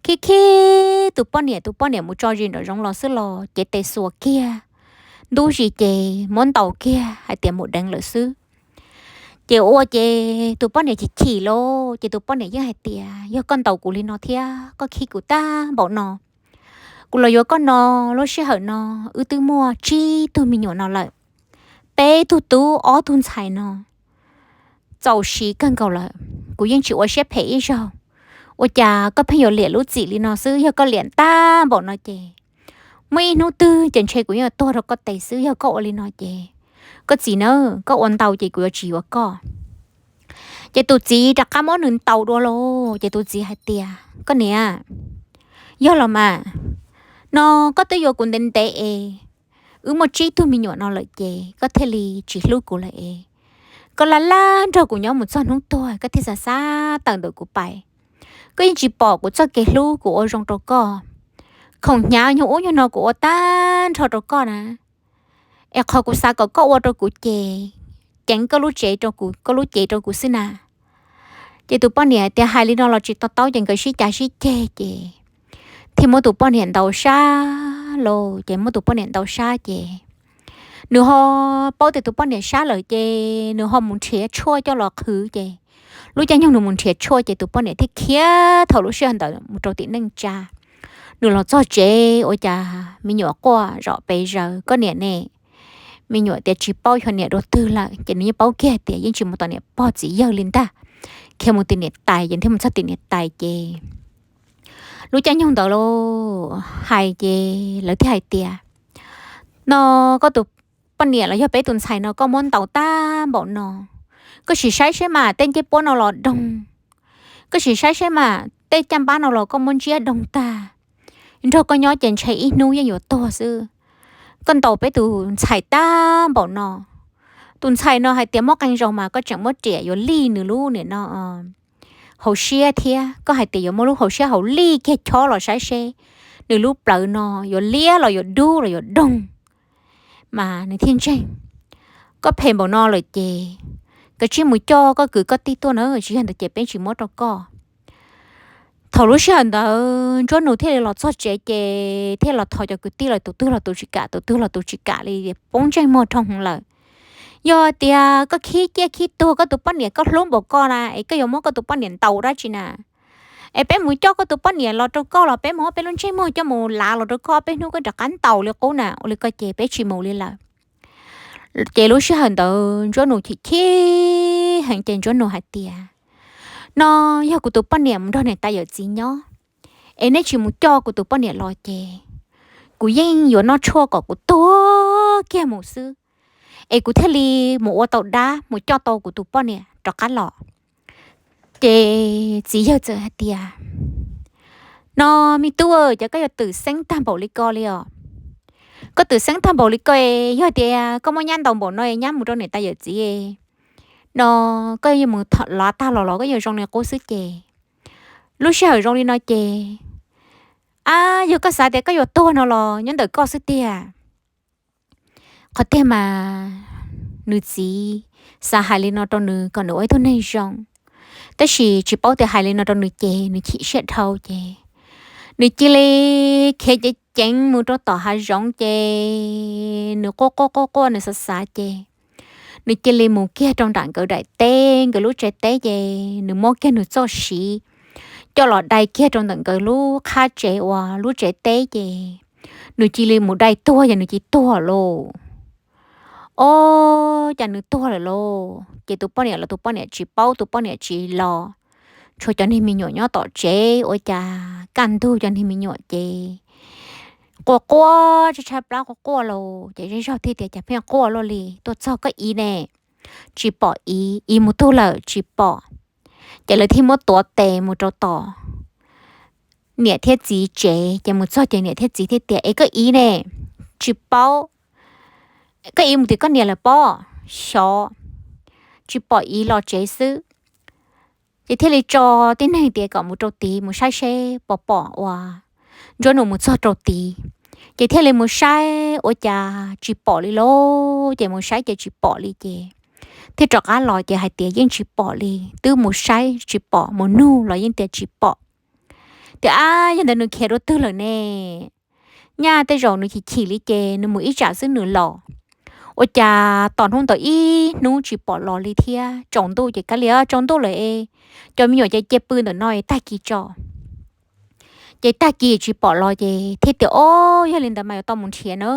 Khib khib tus poj niam, tus poj niam mus tso zis nraum zoov los xwb los cev tes xuas kiag, ntub zis ces muab ntaus kiag hais tias mus deev lawm xwb. Ces ua ces tus poj niam chim chim lauj ces tus poj niam yeej hais tias, Yog koj ntaus kuv li no thiab koj khib kuv tag npaum no, kuv los yuav koj no, lub sij hawm no wb twb muaj tsib tug me nyuam no lawm, peb tug tub ob tug ntxhais no, txaus siv kawg nkaus lawm, kuv yeej tsis ua siab phem ib zaug. Ua cas koj pheej yuav liam lub txim li no xwb? Yog koj liam tag npaum no ces muaj ib hnub twg ces ntshe kuv yeej tuag rau koj tes xwb. Yog koj ua li no ces koj txiv na, koj ua ntau ces kuv yuav tsis yuav koj. Ces tus txiv rov qab muab nws ntaus dua lauj. Ces tus txiv hais tias, koj niam, yog los mas, no koj twb yuav kuv ntev ntev es, wb muaj tsib tug me nyuam no lawm ces koj thiaj li tsis hlub kuv lawm es, koj laj laj nrog kuv nyob mus txog hnub tuag koj thiaj xav xav tawm ntawm kuv pais. Koj yeej tsis pom kuv txoj kev hlub kuv ua zoo rau koj. Khoom hnyav nyuag ub nyuag no kuv ua tag nrho rau koj na, es qhov kuv xav kom koj ua rau kuv ces ceev koj lub tsev rau kuv, koj lub cev rau kuv xwb na. Ces tus poj niam tias hais li no los tsis to taub ces nkawd sib cav sib ceg ces thiaj muab tus poj niam ntaus sab lauj. Ces muab tus poj niam ntaus sab ces nws ho paub tias tus poj niam sab lawm ces nws ho mus nrhiav tshuaj coj los qhwv ces lub caij nyoog nws mus nrhiav tshuaj ces tus poj niam thiaj khiav thaum lub sij hawm ntawd mus rau tim neej tsa. Nws los txog tsev ua cas me nyuam quaj zom pes zaws, koj niam ne? Me nyuam tias tsis paub xyov niam dua twg lawm ces nws yeej paub kiag tias yeej tsis mus tom niam pog txiv yawg li ntag. Khiav mus tim niam tais ces thiaj mus txog tim niam tais ces lub caij nyoog ntawd los hais ces lawv thiaj hais tias, no koj tus poj niam los yog peb tus ntxhais no koj muab ntaus tag npaum no, koj sim saib seb mas tej ncej puab no los doog, koj sim saib seb mas tej caj npab no los koj muab ntsiab doog tag. Nrog koj nyob ces ntshe ib hnub yeej yuav tuag xwb. Koj ntaus peb tus ntxhais tag npaum no, tus ntxhais no hais tias muaj qee zaus mas koj tseem muab riam yuav lij nws lub niam no hauv siab thiab, koj hais tias yuav muab lub hauv siab hauv lij kiag chob los saib seb nws lub plawv no yuav liab los yuav dub los yuav doog mas nws thiaj ntseeg. Koj phem npaum no lawm ces kav tsij mus coj koj kwv koj tij tuaj na, tsis yog ntawd ces peb tsis muab rau koj. Thaum lub sij hawm ntawd Ntsuab Nus thiaj li los txog tsev ces thiaj los thov cov kwv tij los tus twg los tus tsis kam, tus twg los tus tsis kam li, poob ntsej muag dhau hwv lawm. Yog tias koj khib ciaj khib tuag koj tus poj niam koj hlub npaum koj na es koj yuav muab koj tus poj niam ntaus dab tsi na? Es peb mus coj koj tus poj niam los rau koj los peb mus muab peb lub ntsej muag coj mus lav los rau koj, peb hnub koj rov qab ntaus li qub na, ua li ko ces peb tsis mus li lawm. Ces lub sij hawm ntawd Ntsuab Nus chim chim heev ces Ntsuab Nus hais tias, no yog kuv tus poj niam mus nrog niam tais yawm txiv nyob, es neb tsis mus coj kuv tus poj niam los ces kuv yeej yuav noj tshuaj kom kuv tuag kiag mus xwb, es kuv thiaj li mus ua tau dab mus coj tau kuv tus poj niam rov qab los. Ces txiv yawg txawm hais tias, no me tub, cas koj yuav twm xeeb tag npaum li ko li os? Koj twm xeeb tag npaum li ko, yog tias koj muab nyab ntaus npaum no nyab mus rau niam tais yawm txiv no, koj yuav mus lav tag los los koj yuav zoo li qub xwb ces, lub sij hawm zoo li no ces, ab, yog koj xav tias koj yuav tuag no los nyob ntawm koj xwb tiag. Qhov tiag mas nws txiv xav hais li no rau nws kom nws ua ib tug neeg zoo, tab sis tsis paub tias hais li no rau nws ces nws chim siab dhau ces nws cia li khiav ceev ceev mus rau tom hav zoov ces nws quaj quaj quaj quaj nws xav xav ces nws cia li mus kiag rau nram nkawd daim teb, nkawd lub tsev teb ces nws muab kiag nws txoj siv coj los dai kiag rau ntawm nkawd lub qhab tsev uas lub tsev teb ces nws cia li mus dai tuag ces nws cia li tuag lauj. Ob, cas nws tuag lawm lauj. Ces tus poj niam los tus poj niam tsis paub, tus poj niam tsis los, tshuav cov niag me nyuam nyob tom tsev ua cas kaj ntug cov niag me nyuam ces quaj quaj tshaib tshaib plab quaj quaj lauj. Ces zej zog thiaj tias, cas pheej quaj luaj li, tuaj txog koj iv ne? Tsis pom iv, iv mus tug lawm tsis pom. Ces lawv thiaj muab tuav tes mus rau tom niam thiab txiv tsev, ces mus txog ces niam thiab txiv thiaj tias, es koj iv ne? Tsis paub. Koj iv mus tim koj niam lawm pob? Xyov, tsis pom iv los tsev xwb. Ces thiaj li tso tib neeg tias kom mus rau tid mus saib seb puas pom uas Ntsuab Nus mus txog rau tid. Ces thiaj li mus saib ua cas tsis pom li lauj. Ces mus saib ces tsis pom li ces thiaj rov qab los ces hais tias yeej tsis pom li, twb mus saib tsis pom, mus nug los yeej tias tsis pom. Tias ab, yog ntawd nws khiav dua twg lawm ne? Nyaj tej zaum nws chim chim li ces nws mus ib tsam xwb nws los. Ua cas tom hnub ntawd ib hnub tsis pom los li thiab, tsaus ntuj ces kav liam tsaus ntuj lawm es cov me nyuam ces cia pw ntawm no es tag kis tso. Ces tag kis tsis pom los ces thiaj tias, ob, yog li ntawd mas yuav tau mus nrhiav na.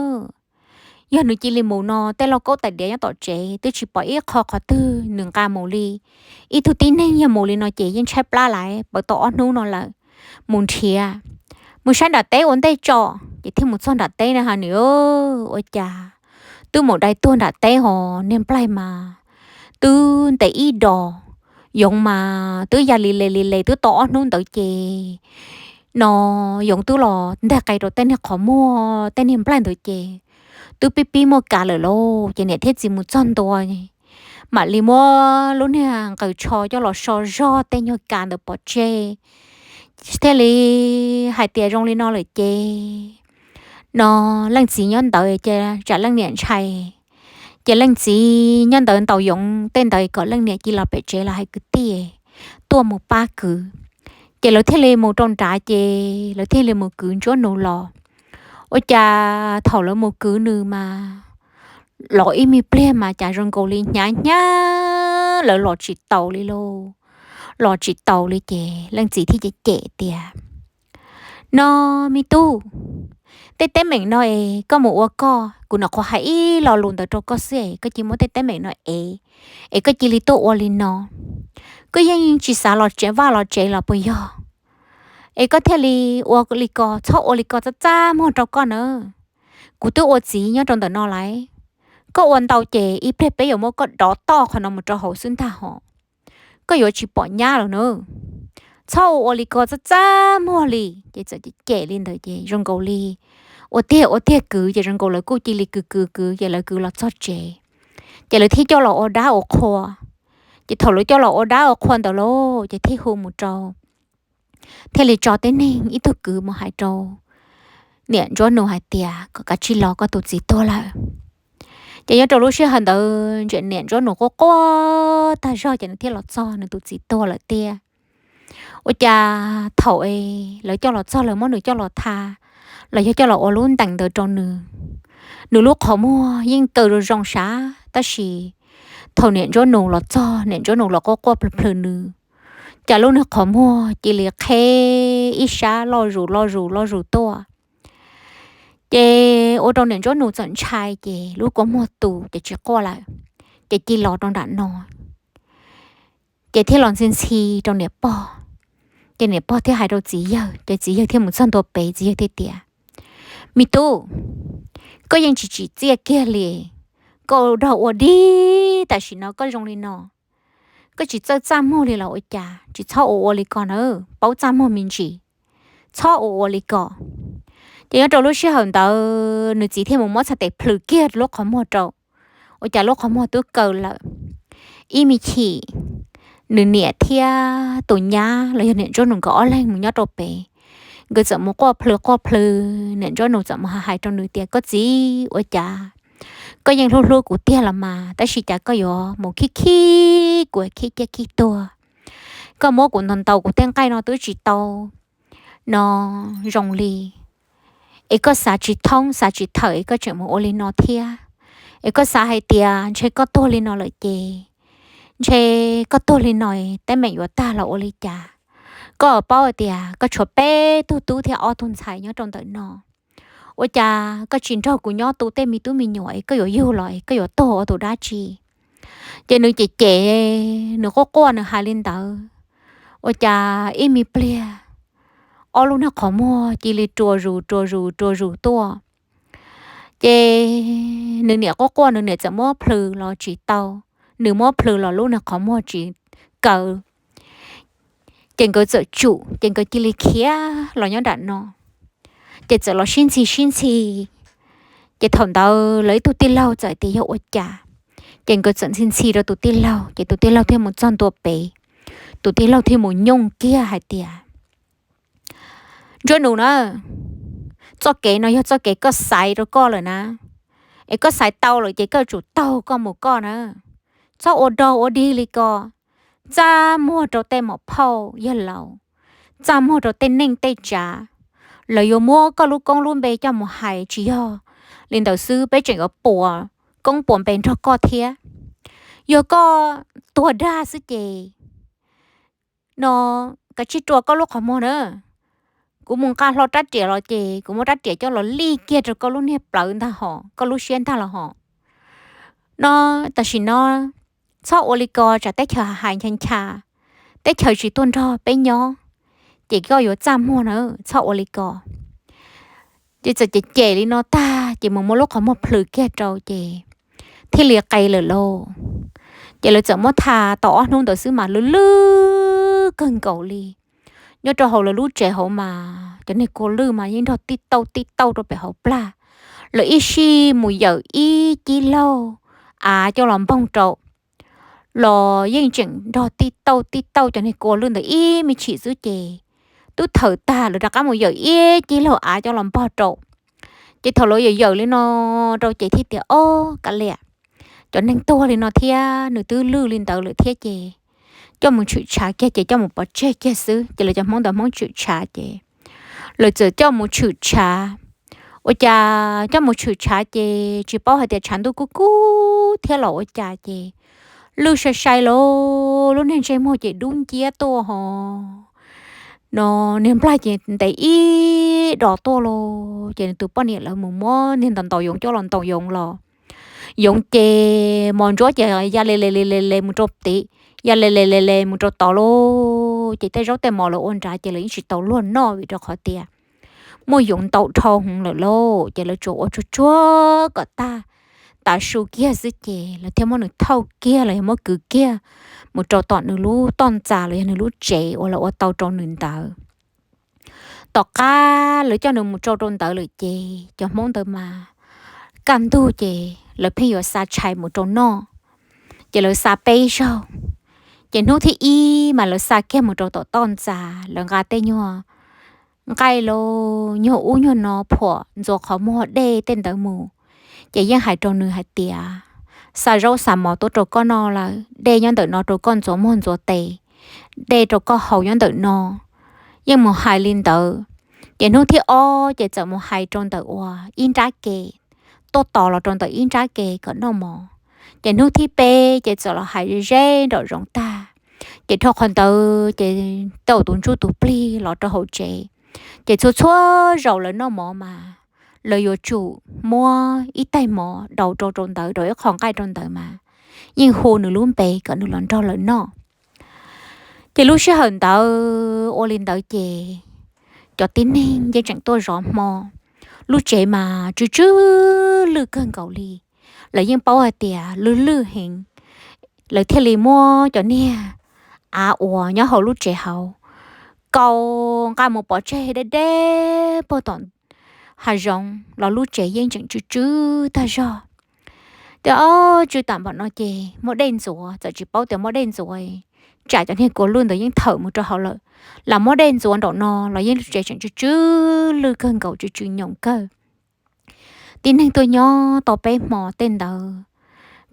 yog nws cia li mus no tej lauj kaub tais diav nyob tom tsev twb tsis pom ib qho qhov twg nws nqa mus li. Ib tug tib neeg yog mus li no ces yeej tshaib plab lawm, pawv tau ob hnub no lawm, mus nrhiav, mus saib nram teb ua ntej tso. Ces thiaj mus txog nram teb na has nws, ua cas twb mus dai tuag nram teb hos niag nplaig mas twb ntev ib dos, yoov mas twb ya li le li le twb tau ob hnub ntawd ces no yoov twb los nteg qe rau tej niag qhov muag tej niag nplaig ntawd ces twb pib pib muaj kas lawm lauj. Ces niam thiab txiv mus txog ntua, mam li muab lub niag nqaws tsho coj los so zog tej nyuag kas ntawd pov tseg, thiaj li hais tias zoo li no lawm ces no leej txiv nyob ntawd ces tsam leej niam ntshai, ces leej txiv nyob ntawd ntaus yoov tej ntawd kom leej niam cia los pem tsev los hais kwv tij tuaj mus pab kwv. Ces lawv thiaj li mus rau nrad ces lawv thiaj li mus kwv Ntsuab Nus los. Ua cas thaum lawv mus kwv nws mas los ib me pliag mas cas zoo nkaus li hnyav hnyav lawv los tsis taus li lauj, los tsis taus li ces leej txiv thiaj cem cem tias, no me tub, tej teeb meem no es koj mus ua koj, kuv nyuam qhuav hais ib lo lus ntawd rau koj xwb es koj cia li muab tej teeb meem no ev, es koj cia li tuaj ua li no. Koj yeej tsis xav los tsev vaj los tsev los puas yog? Es koj thiaj li ua li ko, txhob ua li ko txaj txaj muag rau koj na. Kuv twb ua txiv nyob rau ntawm no lawm, koj ua ntau ces ib pliag peb yuav muab koj dov toj qhov no mus rau hauv xwb ntag hos. Koj yuav tsis pom nyab lawm na. Txhob ua ua li ko txaj txaj muag li. Ces txawm cem cem li ntawd ces zoo nkaus li ua tiag ua tiag kwv ces zoo nkaus lawv kuj cia li kwv kwv kwv ces lawv kwv los txog tsev. Ces lawv thiaj coj los ua dab ua qhua. Ces thaum lawv coj los ua dab ua qhua ntawd lauj ces thiaj hu mus rau, thiaj li tso tib neeg ib tug kwv mus hais rau niam Ntsuab Nus hais tias kom kav tsij los, koj tus txiv tuag lawm. Ces nyob rau lub sij hawm ntawd ntsia niam Ntsuab Nus quaj quaj tag zog ces nws thiaj los txog nws tus txiv tuag lawm tiag. Ua cas thaum lawv coj los txog lawv muab nws coj los tha los yog coj los ua lub ntees ntawd rau nws, nws lub qhov muag yeej kaw zoo zoo sav tab sis thaum niam Ntsuab Nus los txog niam Ntsuab Nus los quaj quaj plhws plhws nws, cas lub niag qhov muag cia li qheb ib sab loj zus loj zus loj zus tuaj. Ces ua rau niam Ntsuab Nus txawm ntshai ces lub kua muag tu ces tsis quaj lawm, ces cia li los rau nram no. Ces thiaj los ntxhi ntxhi rau niam pog. Ces niam pog thiaj hais rau txiv yawg ces txiv yawg thiaj mus txog ntua pem txiv yawg thiaj tias, me tub, koj yeej tsis tsim txiaj kiag li, koj ua dog ua dig tam sim no koj zoo li no, koj tsis txawj txaj muag li los ua cas, tsis txhob ua ua li ko na, paub txaj muag me ntsis, txhob ua ua li ko. Ces nyob rau lub sij hawm ntawd nws txiv thiaj mus muab txhais tes plhws kiag lub qhov muag rau, ua cas lub qhov muag twb kaw lawm. Ib me chim nws niam thiab tus nyab los yog niam Ntsuab Nus nkawd ob leeg mus nyob rau pem, nkawd txawm mus quaj plhws quaj plhws, niam Ntsuab Nus txawm mus hais rau nws tias, koj txiv, ua cas koj yeej hlub hlub kuv tiag los mas tab sis cas koj yuav mus khib khib kuv khib ciaj khib tuag, koj muab kuv ntaus ntaus kuv tej nqaij no twb tsis tau no zoo li, es koj xav tsis thoob xav tsis thawm es koj tseem mus ua li no thiab. Es koj xav hais tias ntshe koj tuag li no lawm ces, ntshe koj tuag li no teeb meem yuav tag los ua li cas. Koj paub hais tias koj tshuav peb tug tub thiab ob tug ntxhais nyob rau ntawm no, ua cas koj tsis nrog kuv nyob tu tej me tub me nyuam es koj yuav yug los es koj yuav tuag ua tus dab tsi? Ces nws cem cem, nws quaj quaj nws hais li ntawd, ua cas ib me pliag ob lub niag qhov muag cia li rua zus rua zus rua zus tuaj. Ces nws niam quaj quaj nws niam txawm muab plhws los tsis tau, nws muab plhws los lub niag qhov muag tsis kaw. Ces nkawd txawm tsum ces nkawd cia li khiav los nyob nram no. Ces txawm los sib ntxhi sib ntxhi. Ces thaum ntawd lawv ib tug tij laug txawm tias yog ua cas, ces nkawd txawm ntxhi ntxhi rau tus tij laug ces tus tij laug thiaj mus txog ntua pem. Tus tij laug thiaj mus nyooj kiag hais tias, Ntsuab Nus na, txoj kev no yog txoj kev koj xaiv rau koj lawm na, es koj xaiv tau lawm ces koj tsum taug koj mus koj na. Txhob ua dog ua dig li ko, txaj muag rau tej maum phauj yawg laus, txaj muag rau tej neej tej tsav. Lawv yuav muab koj lub koob lub npe coj mus hais tsis yog li ntawd xwb peb tseem yuav puas koob puas npe nrog koj thiab. Yog koj tuag dag xwb ces no, kav tsij rua koj lub qhov muag na. kuv mus nqa hlo rab riam los ces kuv muab rab riam coj los lij kiag rau koj lub niag plawv ntag hos, koj lub siab ntag los hos. No, tam sim no txhob ua li ko, tsam teb chaws hais ncha ncha, teb chaws tsis tuaj nrog peb nyob, ces koj yuav txaj muag na, txhob ua li ko. Ces txawm cem cem li no tag ces mus muab lub qhov muag plhws kiag rau ces thiaj li qe lawm lauj. Ces lawv txawm muab tha tau ob hnub ntawd xwb mas lwj lwj kawg nkaus li. Nyob rau hauv lawv lub tsev hauv mas cov niag kua lwj mas yeej nrog tib tauj tib tauj rau pem hauv plag. Lawv ib sij mus yawm ib cib laug av coj los npoog rau los yeej tseem nrog tib tauj tib tauj cov niag kua lwj ntawd ib me chim xwb ces twb thawm tag lawv rov qab mus yawm ib cib laug av coj los npog rau. Ces thaum lawv yawm yawm li no rau ces thiaj tias, Ob, kav liam, cov neeg tuag li no thiab nws twb lwj li ntawd lawm thiab ces coj mus tshwm tshav kiag ces coj mus pov tseg kiag xwb. Ces lawv cov Hmoob ntawd Hmoob tshwm tshav ces lawv txawm coj mus tshwm tshav. Ua cas coj mus tshwm tshav ces tsis paub hais tias tshav ntuj kub kub thiab los ua cas ces lwj sai sai lauj, lub niag ntsej muag ces dub nciab tuaj hos. No, niag nplaig ces ntev ib dos tuaj lauj, ces nws tus poj niam lawv mus muab niag ntaus ntaus yoov coj los ntaus yoov los. Yoov ces mos ntsuab ces ya le le le le le mus rau tid, ya le le le le mus rau tod lauj. Ces tej zaub tej mov lawv ua nrad ces lawv yeej tsis tau luag noj vim rau qhov tias muaj yoov ntau dhau heev lawm lauj. Ces lawv tsuas ua tsuag tsuag kom tag tav su kiag xwb ces lawv thiaj muab nws thauj kiag los yog muab kwv kiag mus rau tom nws lub toj ntxas los yog nws lub tsev uas lawv ua tau rau nws ntawd. Tom qab lawv coj nws mus rau rau ntawd lawm ces cov Hmoob ntawd mas kaj ntug ces lawv pheej yuav xa tshais mus rau noj. Ces lawv xa peb zaug. Ces hnub thib ib mas lawv xa kiag mus rau tom toj ntxas, lawv nqa tej nyuag nqaij lauj, nyuag ub nyuag no phuam ntxuav qhov muag dej tej ntawd mus. Ces yeej hais rau nws hais tias, Xa zaub xa mov tuaj rau koj noj lawm, dej nyob ntawm no rau koj ntxuav muag ntxuav tes, dej rau koj haus nyob ntawm no. Yeej mus hais li ntawd. Ces hnub thib ob ces txawm mus hais rau ntawm uas ib nrab ke, tuaj tos los rau ntawm ib nrab ke kom noj mov. Ces hnub thib peb ces txawm los hais ze ze nraum zoov tag. Ces dhau qhov ntawd ces tau tus ntsuj tus plig los rau hauv tsev. Ces txhua txhua zaus lawv noj mov mas lawv yuav tsum muab ib tais mov daus rau rau ntawd, daus ib qho nqaij rau ntawd mas yeej hu nws lub npe kom nws los nrog lawv noj. Ces lub sij hawm ntawd ua li ntawd ces cov tib neeg yeej tseem tuaj zov hmo. Lub tsev mas tsw tsw lwj kawg nkaus li. Lawv yeej paub hais tias lwj lwj heev, lawv thiaj li muab cov niag av uas nyob hauv lub tsev hauv kau nqa mus pov tseg deb deb puag tom hav zoov los lub tsev yeej tseem tsw tsw tag zog. Tias ob tsw tam npaum no ces muab dej ntxuav, txawm tsis paub tias muab dej ntxuav, tsam cov niag kua lwj ntawd yeej thawm mus rau hauv lawm. Lam muab dej ntxuav nraum no los yeej lub tsev tseem tsw tsw lwj kawg nkaus, tsw tsw nyoos kawg. Tib neeg tuaj nyob tau peb hmo tej ntawd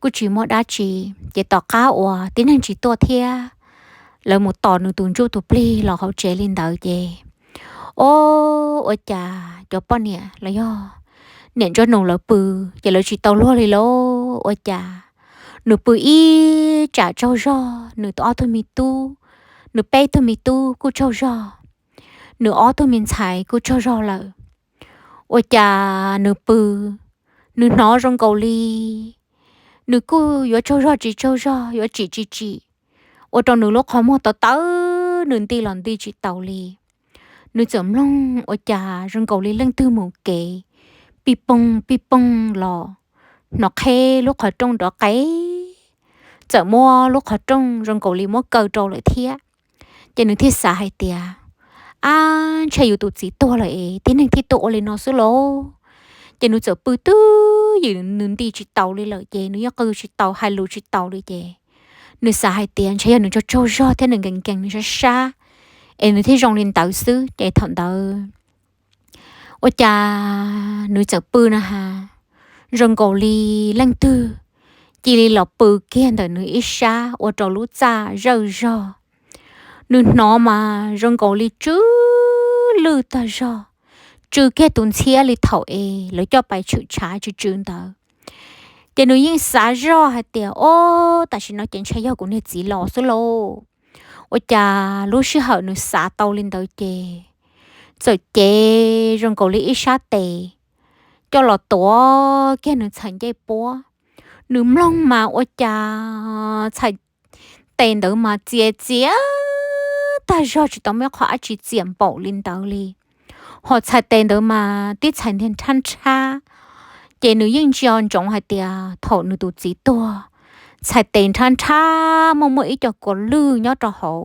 kuj tsis muaj dab tsi. Ces tom qab uas tib neeg tsis tuaj thiab, lawv mus tos nws tus ntsuj tus plig los hauv tsev li ntawd ces, o, ua cas cov poj niam los yog niam ntsoj nus lawv pw, ces lawv tsis tau luag li lauj. Ua cas nws pw ib tsam tsaug zog, nws ob tug me tub, nws peb tug me tub kuj tsaug zog, nws ob tug me ntxhais kuj tsaug zog lawm. Ua cas nws pw, nws hnov zoo nkaus li nws kuj yuav tsaug zog tsis tsaug zog, yuav tsim tsis tsim, ua rau nws lub qhov muag tawv tawv, nws nti los nti tsis taus li. Nws txawm mloog ua cas zoo nkaus li leej twg mus kev pij poog pij poog los, hnov qheb lub qhov rooj nrov qe, txawm muab lub qhov rooj zoo nkaus li muab kaw rau lawm thiab. Ces nws thiaj xav hais tias, ab, ntshe yus tus txiv tuag lawm es tib neeg thiaj tuaj ua li no xwb lauj. Ces nws txawm pw twj ywm, nws nti tsis taus li lawm ces nws yeej qw tsis taus hais lus tsis taus li ces nws xav hais tias ntshe yog nws tsaug tsaug zog thiab nws nkees nkees nws sab sab es nws thiaj zoo li ntawd xwb. Ces thaum ntawd ua cas nws txawm pw na has, zoo nkaus li leej twg cia li los pw kiag ntawm nws ib sab ua rau lub txaj zawj zog. Nws hnov mas zoo nkaus li tsw lwj tag zog, tsw kiag tus ntxhiab li thaum es lawv coj pais tshwm tshav tsw tsw ntawd. Ces nws yeej xav zoj hais tias, ob, tam sim no ces ntshe yog kuv niag txiv los xwb lauj. Ua cas lub sij hawm nws xav tau li ntawd ces txawm cev zoo nkaus li ib sab tes coj los tuav kiag nws txhais ncej puab. Nws mloog mas ua cas txhais tes ntawd mas txias txias tag zog, tsis tau muaj qhov dab tsi txias npaum li ntawd li. Ho txhais tes ntawd mas tib txhais nrhab nrhab, ces nws yeej ntsia ntsoov hais tias thaum nws tus txiv tuag, txhais tes nrhab nrhab muaj muaj ib co kuav lwj nyob rau hauv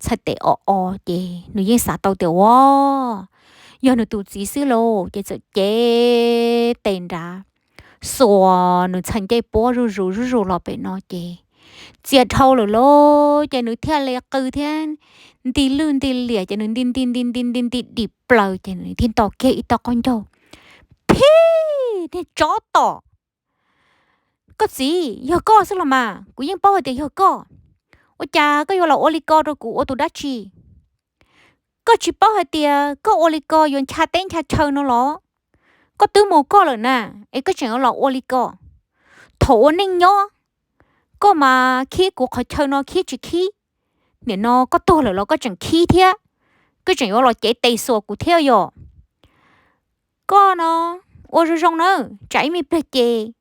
txhais tes o o, ces nws yeej xav tau tias ua yog nws tus txiv xwb lauj. Ces txawm cev tes nrad xuas nws txhais ncej puab zuj zus zuj zus los pem no ces txias dhau lawm lauj. Ces nws thiaj li qw thiab nti lwj nti liam, ces nws nti nti nti nti nti nti dim plaws, ces nws thiaj nto kiag ib tog qaub ncaug. Phij, niag tsov tom! Koj txiv, yog koj xwb los mas, kuv yeej paub hais tias yog koj. Ua cas koj yuav los ua li ko rau kuv ua tus dab tsi? Koj tsis paub hais tias koj ua li ko yuav ncha teb ncha chaw no los? Koj twb mus koj lawm na, es koj tseem yuav los ua li ko. Thaum ua neej nyob, koj mas khib kuv qhov chaw no khib tsis khib, nim no koj tuag lawm los koj tseem khib thiab, koj tseem yuav los cev tes xuas kuv thiab yom. Koj no ua zoo zoo na, tsam ib me pliag ces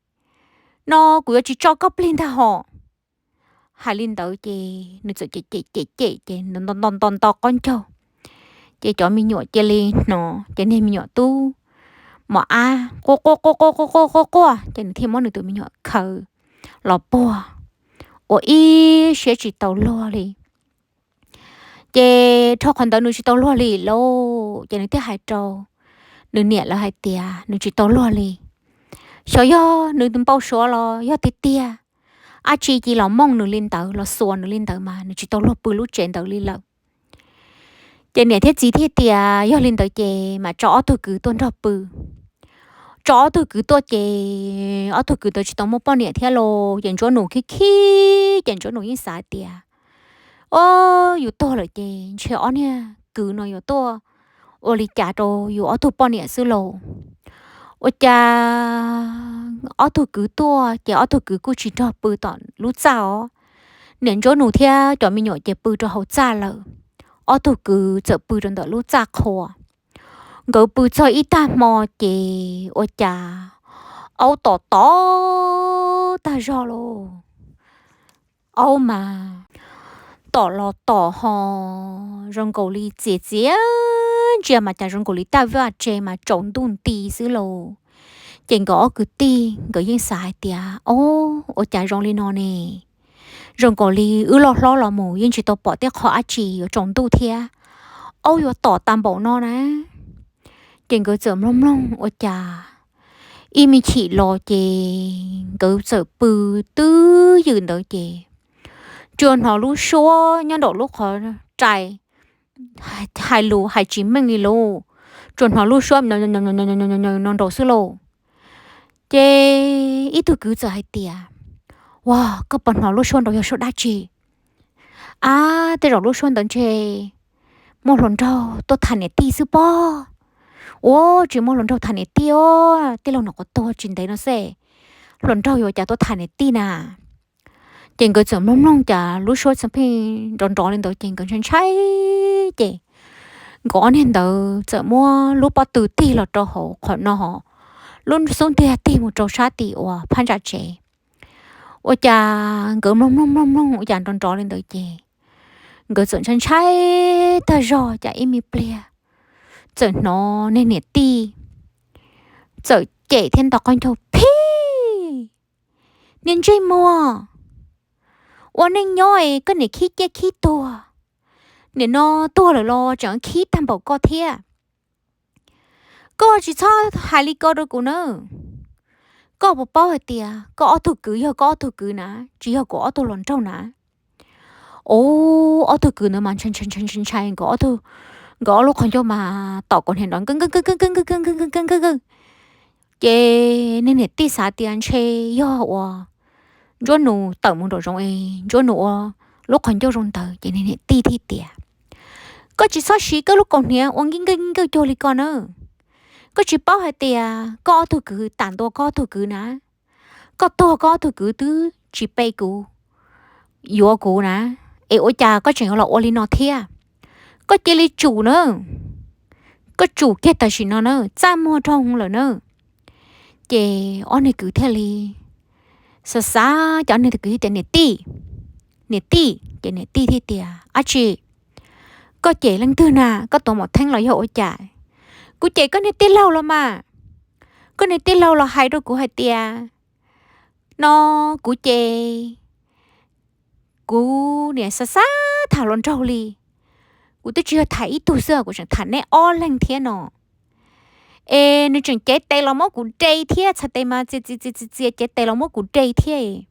no kuv yuav tsis tso koj plig ntag hos. Hais li ntawd ces nws txawm cem cem cem cem ces nws nto nto nto nto qaub ncaug, ces cov me nyuam cia li hnov, ces niag me nyuam tub mos ab quaj quaj quaj quaj quaj quaj quaj, ces nws thiaj muab nws tus me nyuam khaws los puag, ua ib siab tsis tau luag li. Ces dhau qhov ntawd nws tsis tau luag li lauj, ces nws thiaj hais rau nws niam lawv hais tias nws tsis tau luag li. Xyov yog nws npau suav los yog tiag tiag, dab tsi cia los mooj nws li ntawd los xuas nws li ntawd mas nws tsis tau luag pw lub tsev ntawd li lawm. Ces niam thiab txiv thiaj tias yog li ntawd ces mam tso ob tug kwv tuaj nrog pw. Tso ob tug kwv tuaj ces ob tug kwv ntawd tsis tau muaj poj niam thiab los, ces Ntsuab Nus khib khib ces Ntsuab Nus yeej xav hais tias, o, yus tuag lawm ces ntshe ob niag kwv no yuav tuaj ua li cas rau yus ob tug poj niam xwb lauj. Ua cas ob tug kwv tuaj ces ob tug kwv kuj tsis nrog pw tom lub txaj os. Niam Ntsuab Nus thiab cov me nyuam ces pw rau hauv txaj lawm, ob tug kwv txawm pw rau ntawm lub txaj qhua. Nkawd pw txog ib tag hmo ces ua cas aub tom tom tag zog lauj. Aub mas tom los tom ho zoo nkaus li txias txias, ntsia mas cas zoo nkaus li taj vaj tse mas tsaus ntuj nti xwb lauj. Ces nkawd ob kwv tij nkawd yeej xav hais tias, o, ua cas zoo li no ne? Zoo nkaus li wb loj hlob los mus yeej tsis tau pom tej qho dab tsi yuav tsaus ntuj thiab, aub yuav tom tag npaum no na. Ces nkawd txawm mloog mloog ua cas ib me chim los ces nkawd txawm pw twb ywm ntawd ces tsuas hnov lub suab nyob nraum lub qhov rai, hais lus hais tsis meej li lauj, tsuas hnov lub suab no nraud xwb lauj. Ces ib tug kwv txawm hais tias, ua, koj puas hnov lub suab nraud yog suab dab tsi? Ab, tej zaum lub suab ntawd ntshe muaj hluas nraug tuaj tham niam tij xwb pob. Ua, tsis muaj hluas nraug tham niam tij os, tij laug nyuam qhuav tuag tsis ntev no xwb, hluas nraug yuav cas tuaj tham niam tij na. Ces nkawd txawm mloog mloog cas lub suab txawm pheej nrov nrov li ntawd ces nkawd ntshai ntshai, ces nkawd ob niag ntawd txawm muab lub pob tw tig los rau hauv qhov no, lub xub ntiag tig mus rau sab tim uas phab ntsa tsev. Ua cas nkawd mloog mloog mloog mloog ua cas nrov nrov li ntawd ces nkawd txawm ntshai ntshai tag zog, cas ib me pliag txawm hnov niag niam tij txawm cem thiab nto qaub ncaug, phij, niag ntsej muag, ua neej nyob es koj niam khib ciaj khib tuag, nim no tuag lawm los tseem khib tag npaum koj thiab. Koj tsis txhob hais li ko rau kuv na. Koj puas paub hais tias koj ob tug kwv yog koj ob tug kwv na, tsis yog kuv ob tug hluas nraug na? Ub, ob tug kwv ntawd mas ntshai ntshai ntshai ntshai, nkawd ob lub qhov ncauj mas tom kaus hniav nrov nkeej nkeej nkeej nkeej nkeej nkeej nkeej nkeej nkeej. Ces niag niam tij xav tias ntshe yog uas Ntsuab Nus tawm mus nraum zoov es Ntsuab Nus ua lub qhov ncauj zoo ntawd ces niag niam tij thiaj tias, koj tsis txhob siv koj lub kaus hniav ua nkeej nkeej nkeej cuag li ko na. Koj tsis paub hais tias koj ob tug kwv tam ntua koj ob tug kwv na. Koj tuag koj ob tug kwv twb tsis pe kuv, yuav kuv na, es ua cas koj tseem yuav los ua li no thiab? Koj cia li tsum na, koj tsum kiag tam sim no na, txaj muag dhau lawm na. Ces ob niag kwv thiaj li xav xav, ces ob niag kwv thiaj tias, Niam tij, niam tij. Ces niam tij thiaj tias, Ab tsi, koj cem leej twg na? Koj tuav mom theeb los yog ua cas? Kuv cem koj niag tij laug los mas. Koj niag tij laug los hais rau kuv hais tias no kuv ces kuv niam xav xav tham hluas nraug li. Kuv twb tsis yog tham ib tug xwb, kuv tseem tham neb ob leeg thiab no. Es nws tseem cev tes los muab kuv de thiab, txhais tes mas txias txias txias txias cev tes los muab kuv de thiab.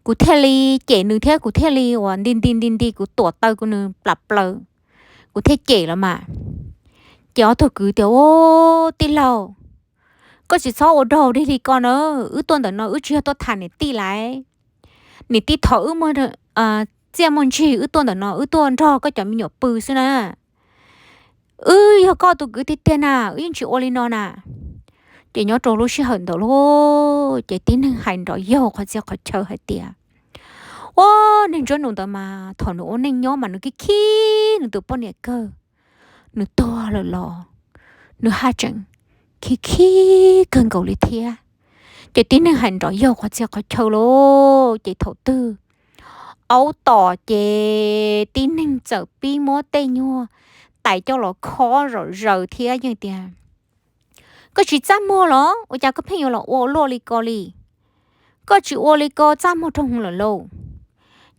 Kuv thiaj li cem nws thiab kuv thiaj li uas nti nti nti nti kuv tuam taw kuv nws plam plaws, kuv thiaj cem los mas. Ces ob tug kwv tias, Ub, tij laug, koj tsis txhob ua dog dig li ko na. Wb tuaj ntawm no wb tsis yog tuaj tham niam tij lawm. Niam tij thov wb muaj txiaj muaj ntsig wb tuaj ntawm no wb tuaj nrog koj cov me nyuam pw xwb na. Wb yog koj tus kwv tiag tiag na, wb yeej tsis ua li no na. Ces nyob rau lub sij hawm ntawd lauj, ces tib neeg hais nrov yaug qhov txhia qhov chaw hais tias, Ua, niag Ntsuab Nus ntawd mas thaum nws ua neej nyob mas nws khib khib nws tus poj niam kawg. Nws tuag lawm los nws haj tseem khib khib kawg nkaus li thiab. Ces tib neeg hais nrov yaug qhov txhia qhov chaw lauj, ces thaum twg aub tom ces tib neeg txawm pib muab tej nyuag tais coj los khob zom zaws thiab yeej tias, Koj tsis txaj muag los ua cas koj pheej yuav los ua luaj li ko li? Koj tsis ua li ko txaj muag rau lawm lauj.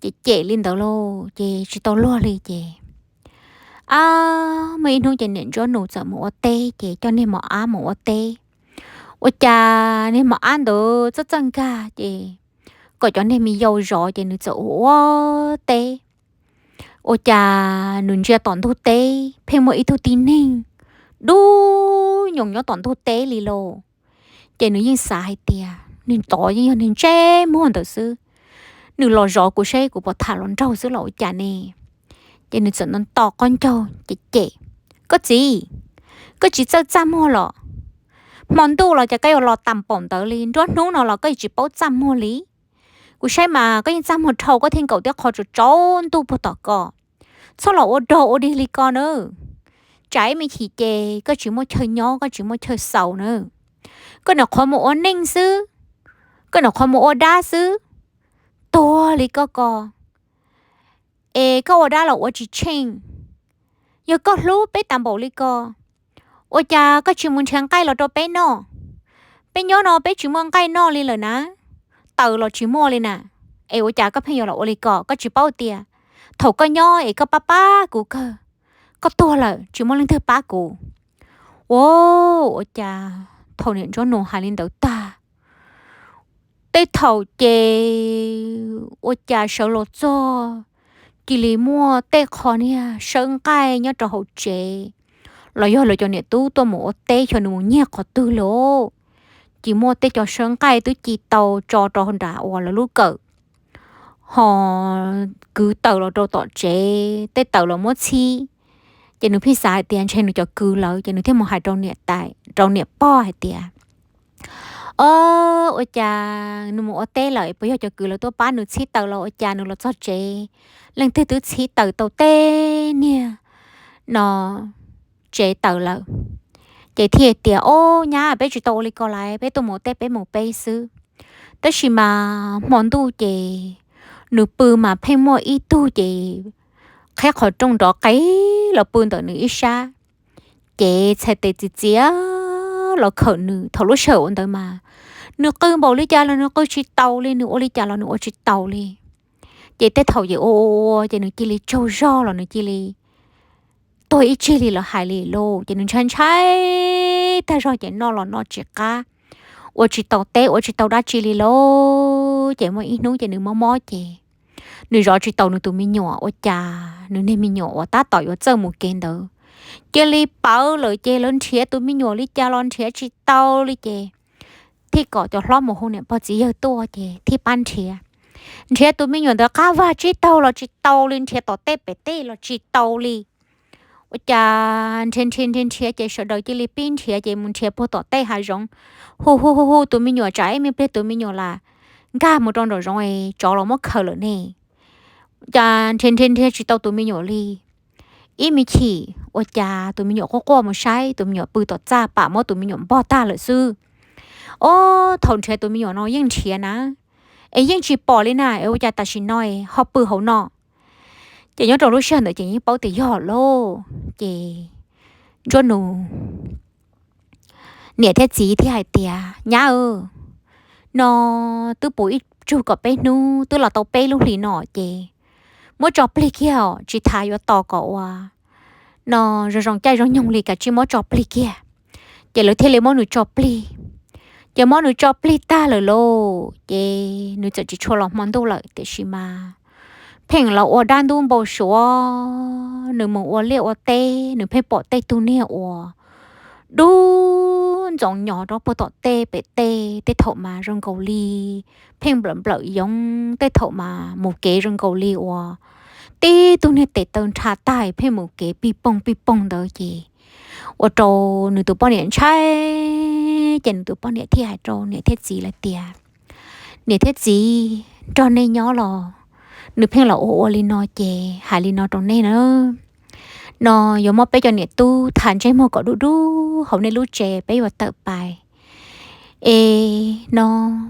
Ces cem li ntawd lauj ces tsis tau luag li ces, a, muaj ib hnub ces niam Ntsuab Nus txawm mus ua teb ces coj niag mos ab mus ua teb. Ua cas niag mos ab ntawd txawj txawj nkag ces kom cov niag me yau zov ces nws txawm ua ua teb. Ua cas nws ntsia tom ntug teb pheej muaj ib tug tib neeg dub nyoos nyob tom ntug teb li lauj. Ces nws yeej xav hais tias, Niag tod yeej yog niag ntsej muag ntawd xwb, nws los zov kuv seb kuv puas tham hluas nraug xwb los ua cas ne? Ces nws txawm nto nto qaub ncaug ces cem, Koj txiv, koj tsis txawj txaj muag los? Hmo ntuj los cas koj yuav los tas npaum ntawd li, nruab hnub no los koj yeej tsis paub txaj muag li. Kuv saib mas koj yeej txaj muag dhau, koj thiaj nkaum tib qho tsaus ntuj puag tom ko. Txhob los ua dog ua dig li ko nawb. Tsam ib me chim ces koj tsis muaj chaw nyob, koj tsis muaj chaw xaus nawb. Koj nyuam qhuav mus ua neej xwb, koj nyuam qhuav mus ua dab xwb, tuag li koj ko. Es koj ua dab los ua tsis tsheej. Yog koj hlub peb tas npaum li ko, ua cas koj tsis mus nrhiav nqaij los rau peb noj? Peb nyob no peb tsis muaj nqaij noj li lawm na, taws los tsis muaj li na. Es ua cas koj pheej yuav los ua li ko? Koj tsis paub tias thaum koj nyob es koj pab pab kuv kawg, koj tuag lawm tsis muaj leej twg pab kuv. Ua, ua cas thaum niam Ntsuab Nus hais li ntawd tag, tej thaum ces ua cas sawv los txog cia li muaj tej qho niag sawb nqaij nyob rau hauv tsev, los yog lawv cov niam tub tuaj mus ua teb xyov nws mus nyiag qhov twg lawm, ces muaj tej cov sawb nqaij twb ci tau tso rau nram uas lawv lub kawm, ho kwv taws los rau tom tsev, tej taws los muab txhib. Ces nws pheej xav hais tias ntshe nws cov kwv lawv, ces nws thiaj mus hais rau niam tais rau niam pog hais tias, O, ua cas nws mus ua teb lawm, puas yog cov kwv lawv tuaj pab nws txhib taws los ua cas nws los txog tsev, leej twg twb txhib taws tau tej niag no tsev taws lawm. Ces thiaj tias, O, nyab, peb tsis tau ua li ko lawm, peb tuaj mus ua teb peb mus peb xwb. Tab sis mas hmo ntuj ces nws pw mas pheej muaj ib tug ces qheb qhov rooj nrov qev los pw ntawm nws ib sab, ces txhais tes txias txias los khawm nws. Thaum lub sij hawm ua ntawd mas nws qw npaum li cas los nws qw tsis taus li, nws ua li cas los nws ua tsis taus li. Ces tej thaum ces ua ua ua ces nws cia li tsaug zog los nws cia li tuag ib tsig li lawv hais li lauj. Ces nws ntshai ntshai tag zog ces noj los noj tsis qab, ua tsis tau teb ua tsis tau dab tsi li lauj. Ces muaj ib hnub ces nws mob mob ces nws zov tsis taus nws tus me nyuam, ua cas nws niag me nyuam uas tab tom yuav txawj mus kev ntawd cia li pawv lawm. Ces lawv nrhiav tus me nyuam li cas los nrhiav tsis tau li ces thiaj kom cov hlob mus hu niam pog txiv yawg tuaj ces thiaj pab nrhiav. Nrhiav tus me nyuam ntawd qab vag tsib taug los tsis tau li, nrhiav tom tej pem tej los tsis tau li. Ua cas nrhiav nrhiav nrhiav nrhiav ces sawv daws cia li pib nrhiav ces mus nrhiav puag tom tej hav zoov, hu hu hu hu tus me nyuam tsam ib me pliag tus me nyuam lam nkag mus rau nraum zoov es tsov los muab khaws lawm ne. Cas nrhiav nrhiav nrhiav tsis tau tus me nyuam li. ib me chim ua cas tus me nyuam quaj quaj mus saib, tus me nyuam pw tom txaj pam muab tus me nyuam npog tag lawm xwb. Ob, thaum nrhiav tus me nyuam no yeej nrhiav na, es yeej tsis pom li na, es ua cas tam sim no ho pw hauv no? Ces nyob rau lub sij hawm ntawd ces yeej paub tias yog lauj. Ces Ntsuab Nus niam thiab txiv thiaj hais tias, Nyab, no twb puv ib tsug kom peb hnub, twb los tau peb lub hlis no ces muab tso plig kiag os, tsis tas yuav tos kom ua no zoo zoo caij zoo nyoog li, kav tsij muab tso plig kiag. Ces lawv thiaj li muab nws tso plig. Ces muab nws tso plig tag lawm lauj, ces nws txawm tsis tshua los hmo ntuj lawm, tiam sis mas pheej los ua dab ntub npau suav, nws mus ua liaj ua teb, nws pheej pom tej tug niag uas dub ntxoov nyo rau puag tom tej pem tej, tej thaum mas zoo nkaus li pheej nplawm nplawm yoov, tej thaum mas mus kev zoo nkaus li uas tib tug niag tes taw nrha tag pheej mus kev pij poog pij poog ntawd ces ua rau nws tus poj niam ntshai. Ces nws tus poj niam thiaj hais rau niam thiab txiv lawv tias, Niam thiab txiv, nrog nej nyob los nws pheej los ua ua li no ces hais li no rau nej na, no yuav muab peb cov niam tub tham ntsej muag kom dub dub hauv nej lub tsev, peb yuav tawm pais. Es no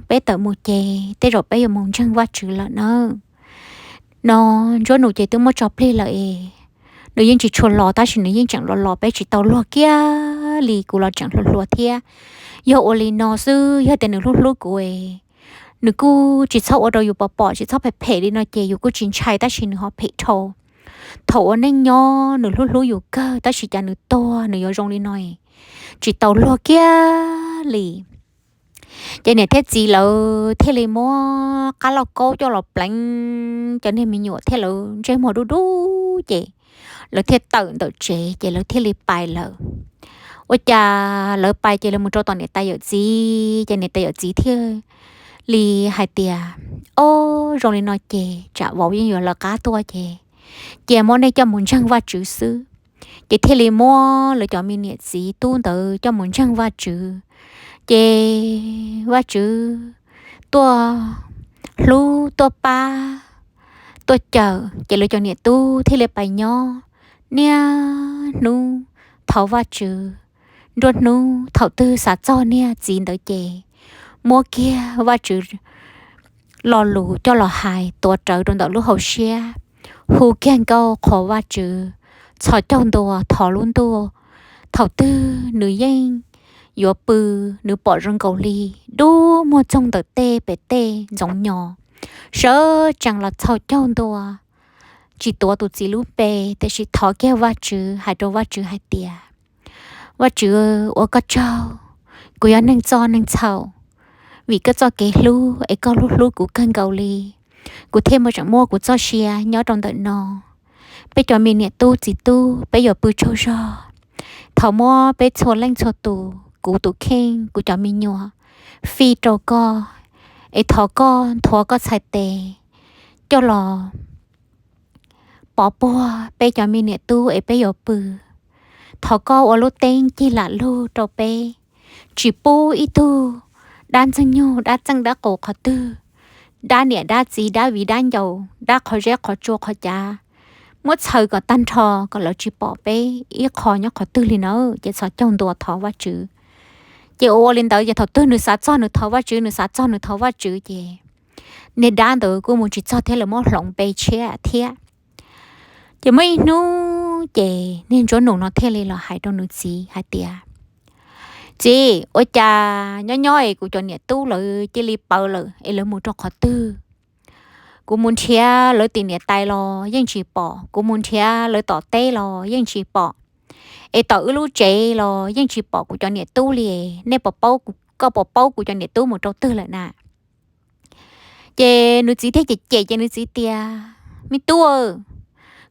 peb tawm mus ces tej zaum peb yuav mus ntseeg Vajtswv lawm nawb. No Ntsuab Nus ces twb muab tso plig lawm es nws yeej tsis tshua los, tab sis nws yeej tseem los los peb tsis tau luag kiag li, kuv los tseem hluas hluas thiab. Yog ua li no xwb, yog tias nws hlub hlub kuv es nws kuj tsis txhob ua rau yus pom pom, tsis txhob phem phem li no ces yus kuj tsis ntshai, tab sis nws ho phem dhau. Thaum ua neej nyob nws hlub hlub yus kawg, tab sis cas nws tuag nws yuav zoo li no, tsis tau luag kiag li. Ces niam thiab txiv lawv thiaj li muab qab lauj kaub coj los pleev cov niag me nyuam thiab lawv ntsej muag dub dub ces lawv thiaj tawm ntawm tsev ces lawv thiaj li pais lawm. Ua cas lawv pais ces lawv mus rau tom niam tais yawm txiv, ces niam tais yawm txiv thiaj li hais tias, Ob, zoo li no ces tsam vauv yeej yuav lawv qab tuaj ces cia muab nej coj mus ntseeg Vajtswv xwb. Ces thiaj li muab lawv cov me niam txiv tub ntawd coj mus ntseeg Vajtswv. Ces Vajtswv tuaj hlub tuaj pab tuaj cawm, ces lawv cov niam tub thiaj li pais nyob niaj hnub thov Vajtswv. Nruab hnub thaum twg xav txog niag txiv ntawd ces muab kiag Vajtswv lo lus coj los hais tuav rawv rau ntawm lub hauv siab, hu kiag nkauj qhuas Vajtswv, txhos caug ntua thov lub ntuj. Thaum twg nws yeej yuav pw, nws pom zoo nkaus li dub muag txoog ntawm tej pem tej ntxoov nyo, sawv tsees los txhos caug ntua, tsis tuav tus txiv lub npe, tiam sis thov kiag Vajtswv, hais rau Vajtswv hais tias, Vajtswv ua koj tsaug, kuv yog neeg txoj neeg txhaum, vim koj txoj kev hlub es koj hlub hlub kuv kawg nkaus li, kuv thiaj muaj tseem muaj kuv txoj sia nyob rau ntawm no. Peb cov me niam tub txiv tub peb yuav pw tsaug zog, thov muab peb txhua leej txhua tus, kuv tus kheej kuv cov me nyuam fij rau koj, es thov koj nthuav koj txhais tes coj los pov puag peb cov me niam tub es peb yuav pw. Thov koj ua lub teeb cig lam lug rau peb, tsis pub ib tug dab ntxwg nyoog dab txeej dab qus qhov twg, dab niam dab txiv dab viv dab ncaus dab qhov zeb qhov tsua qhov cav, muab txhaws kom tag nrho kom lawv tsis pom peb ib qho nyob qhov twg li nawb. Ces txhos caug ntua thov Vajtswv. Ces ua ua li ntawd ces thaum twg nws xav txog nws thov Vajtswv, nws xav txog nws thov Vajtswv ces niag dab ntawd kuj mus tsis txog thiab, lawv muab hloov npe tshiab thiab. Ces muaj ib hnub ces niag Ntsuab Nus no thiaj li los hais rau nws txiv hais tias, Txiv, ua cas nyob nyob es kuv cov niam tub lawv cia li ploj lawm es lawv mus rau qhov twg? Kuv mus nrhiav lawv tim niam tais los yeej tsis pom, kuv mus nrhiav lawv tom teb los yeej tsis pom, es tom wb lub tsev los yeej tsis pom kuv cov niam tub li. Nej puas paub, koj puas paub kuv cov niam tub mus rau twg lawm na? Ces nws txiv thiaj cem cem ces nws txiv tias, Me tub,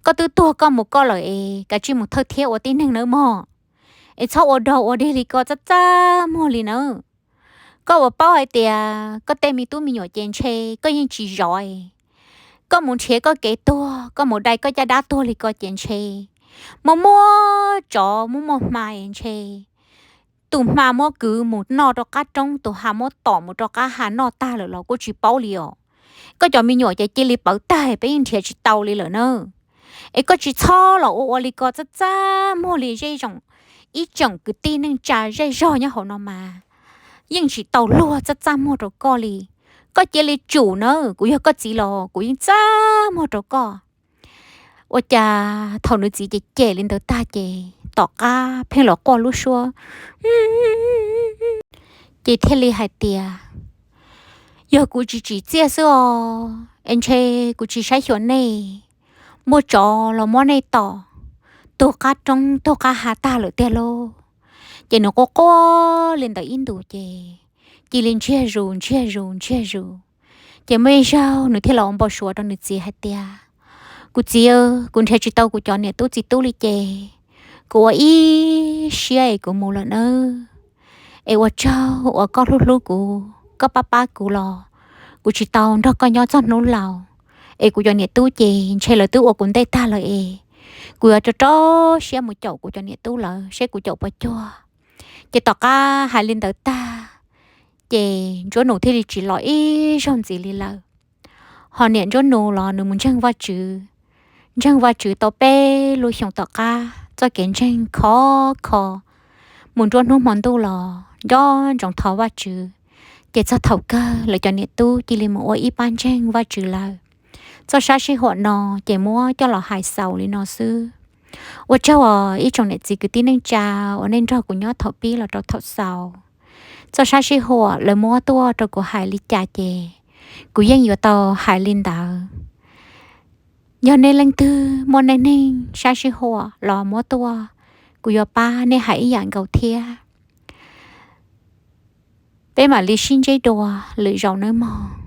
koj twb tuag koj mus koj lawm es kav tsij mus thawj thiab ua tib neeg nawb mog, es txhob ua dog ua dig li ko txaj txaj muag li nawb. Koj puas paub hais tias koj tej me tub me nyuam ces ntshe koj yeej tsis zov, koj mus nrhiav koj kev tuag, koj mus dai koj caj dab tuag li ko ces ntshe muaj muaj tsov muaj muaj hma es ntshe tus hma muab kwv mus noj rau qab roob, tus ha muab tom mus rau qab ha noj tag lawm los kuj tsis paub li os. Koj cov me nyuam ces cia li ploj tag, peb yeej nrhiav tsis tau li lawm nawb. Es koj tsis txhob los ua ua li ko txaj txaj muag li zej zog. Ib tsoom kwv tij neej tsa zej zog nyob hauv no mas yeej tsis tau luag txaj txaj muag rau koj li. Koj cia li tsum nawb, kuv yog koj txiv los kuv yeej txaj muag rau koj. Ua cas thaum nws txiv cem cem li ntawd tag ces tom qab pheej los quaj lub suab, ces thiaj li hais tias, yog kuv tsis tsim txiaj xwb os, es ntshe kuv tsis saib xyuas nej. Muaj tsov los muab nej tom, tug qab roob tug qab hav tag lawm tiag lauj. Ces nws quaj quaj li ntawd ib ntus ces cia li ntsiag zus ntsiag zus ntsiag zus. Ces muaj ib zaug nws thiaj los ua npau suav rau nws txiv hais tias, kuv txiv, kuv nrhiav tsis tau kuv cov niam tub txiv tub li ces kuv ua ib siab es kuv mus lawm nawb. Es ua tsaug uas koj hlub hlub kuv, koj pab pab kuv los kuv tsis tau nrog koj nyob txog hnub laus. Es kuv cov niam tub ces ntshe lawv twb ua kuv ntej tag lawm es kuv yuav rau rau siab mus caum kuv cov niam tub lawv seb kuv caum puas cuag. Ces tom qab hais li ntawd tag, ces Ntsuab Nus thiaj li tsis los ib zaug ntxiv li lawm. Ho niam Ntsuab Nus los nws mus ntseeg Vajtswv, ntseeg Vajtswv tau peb lub xyoos tom qab txoj kev ntseeg khov kho, mus nruab hnub hmo ntuj los nco ntsoov thov Vajtswv. Ces txog thaum kawg lawv cov niam tub cia li mus ua ib pab ntseeg Vajtswv lawm. Txoj sab sij huam no ces muab coj los hais xaus li no xwb. Ua tsaug os ib tsoom niam txiv kwv tij neej tsa uas nej nrog kuv nyob thaum pib los rau thaum xaus. Txoj sab sij huam lawv muab tuaj rau kuv hais li cas ces kuv yeej yuav tau hais li ntawd. Yog nej leej twg muaj nej neeg sab sij huam los muab tuaj, kuv yuav pab nej hais ib yam nkaus thiab. Peb mam li sib ntsib dua lwm zaus nawb mog.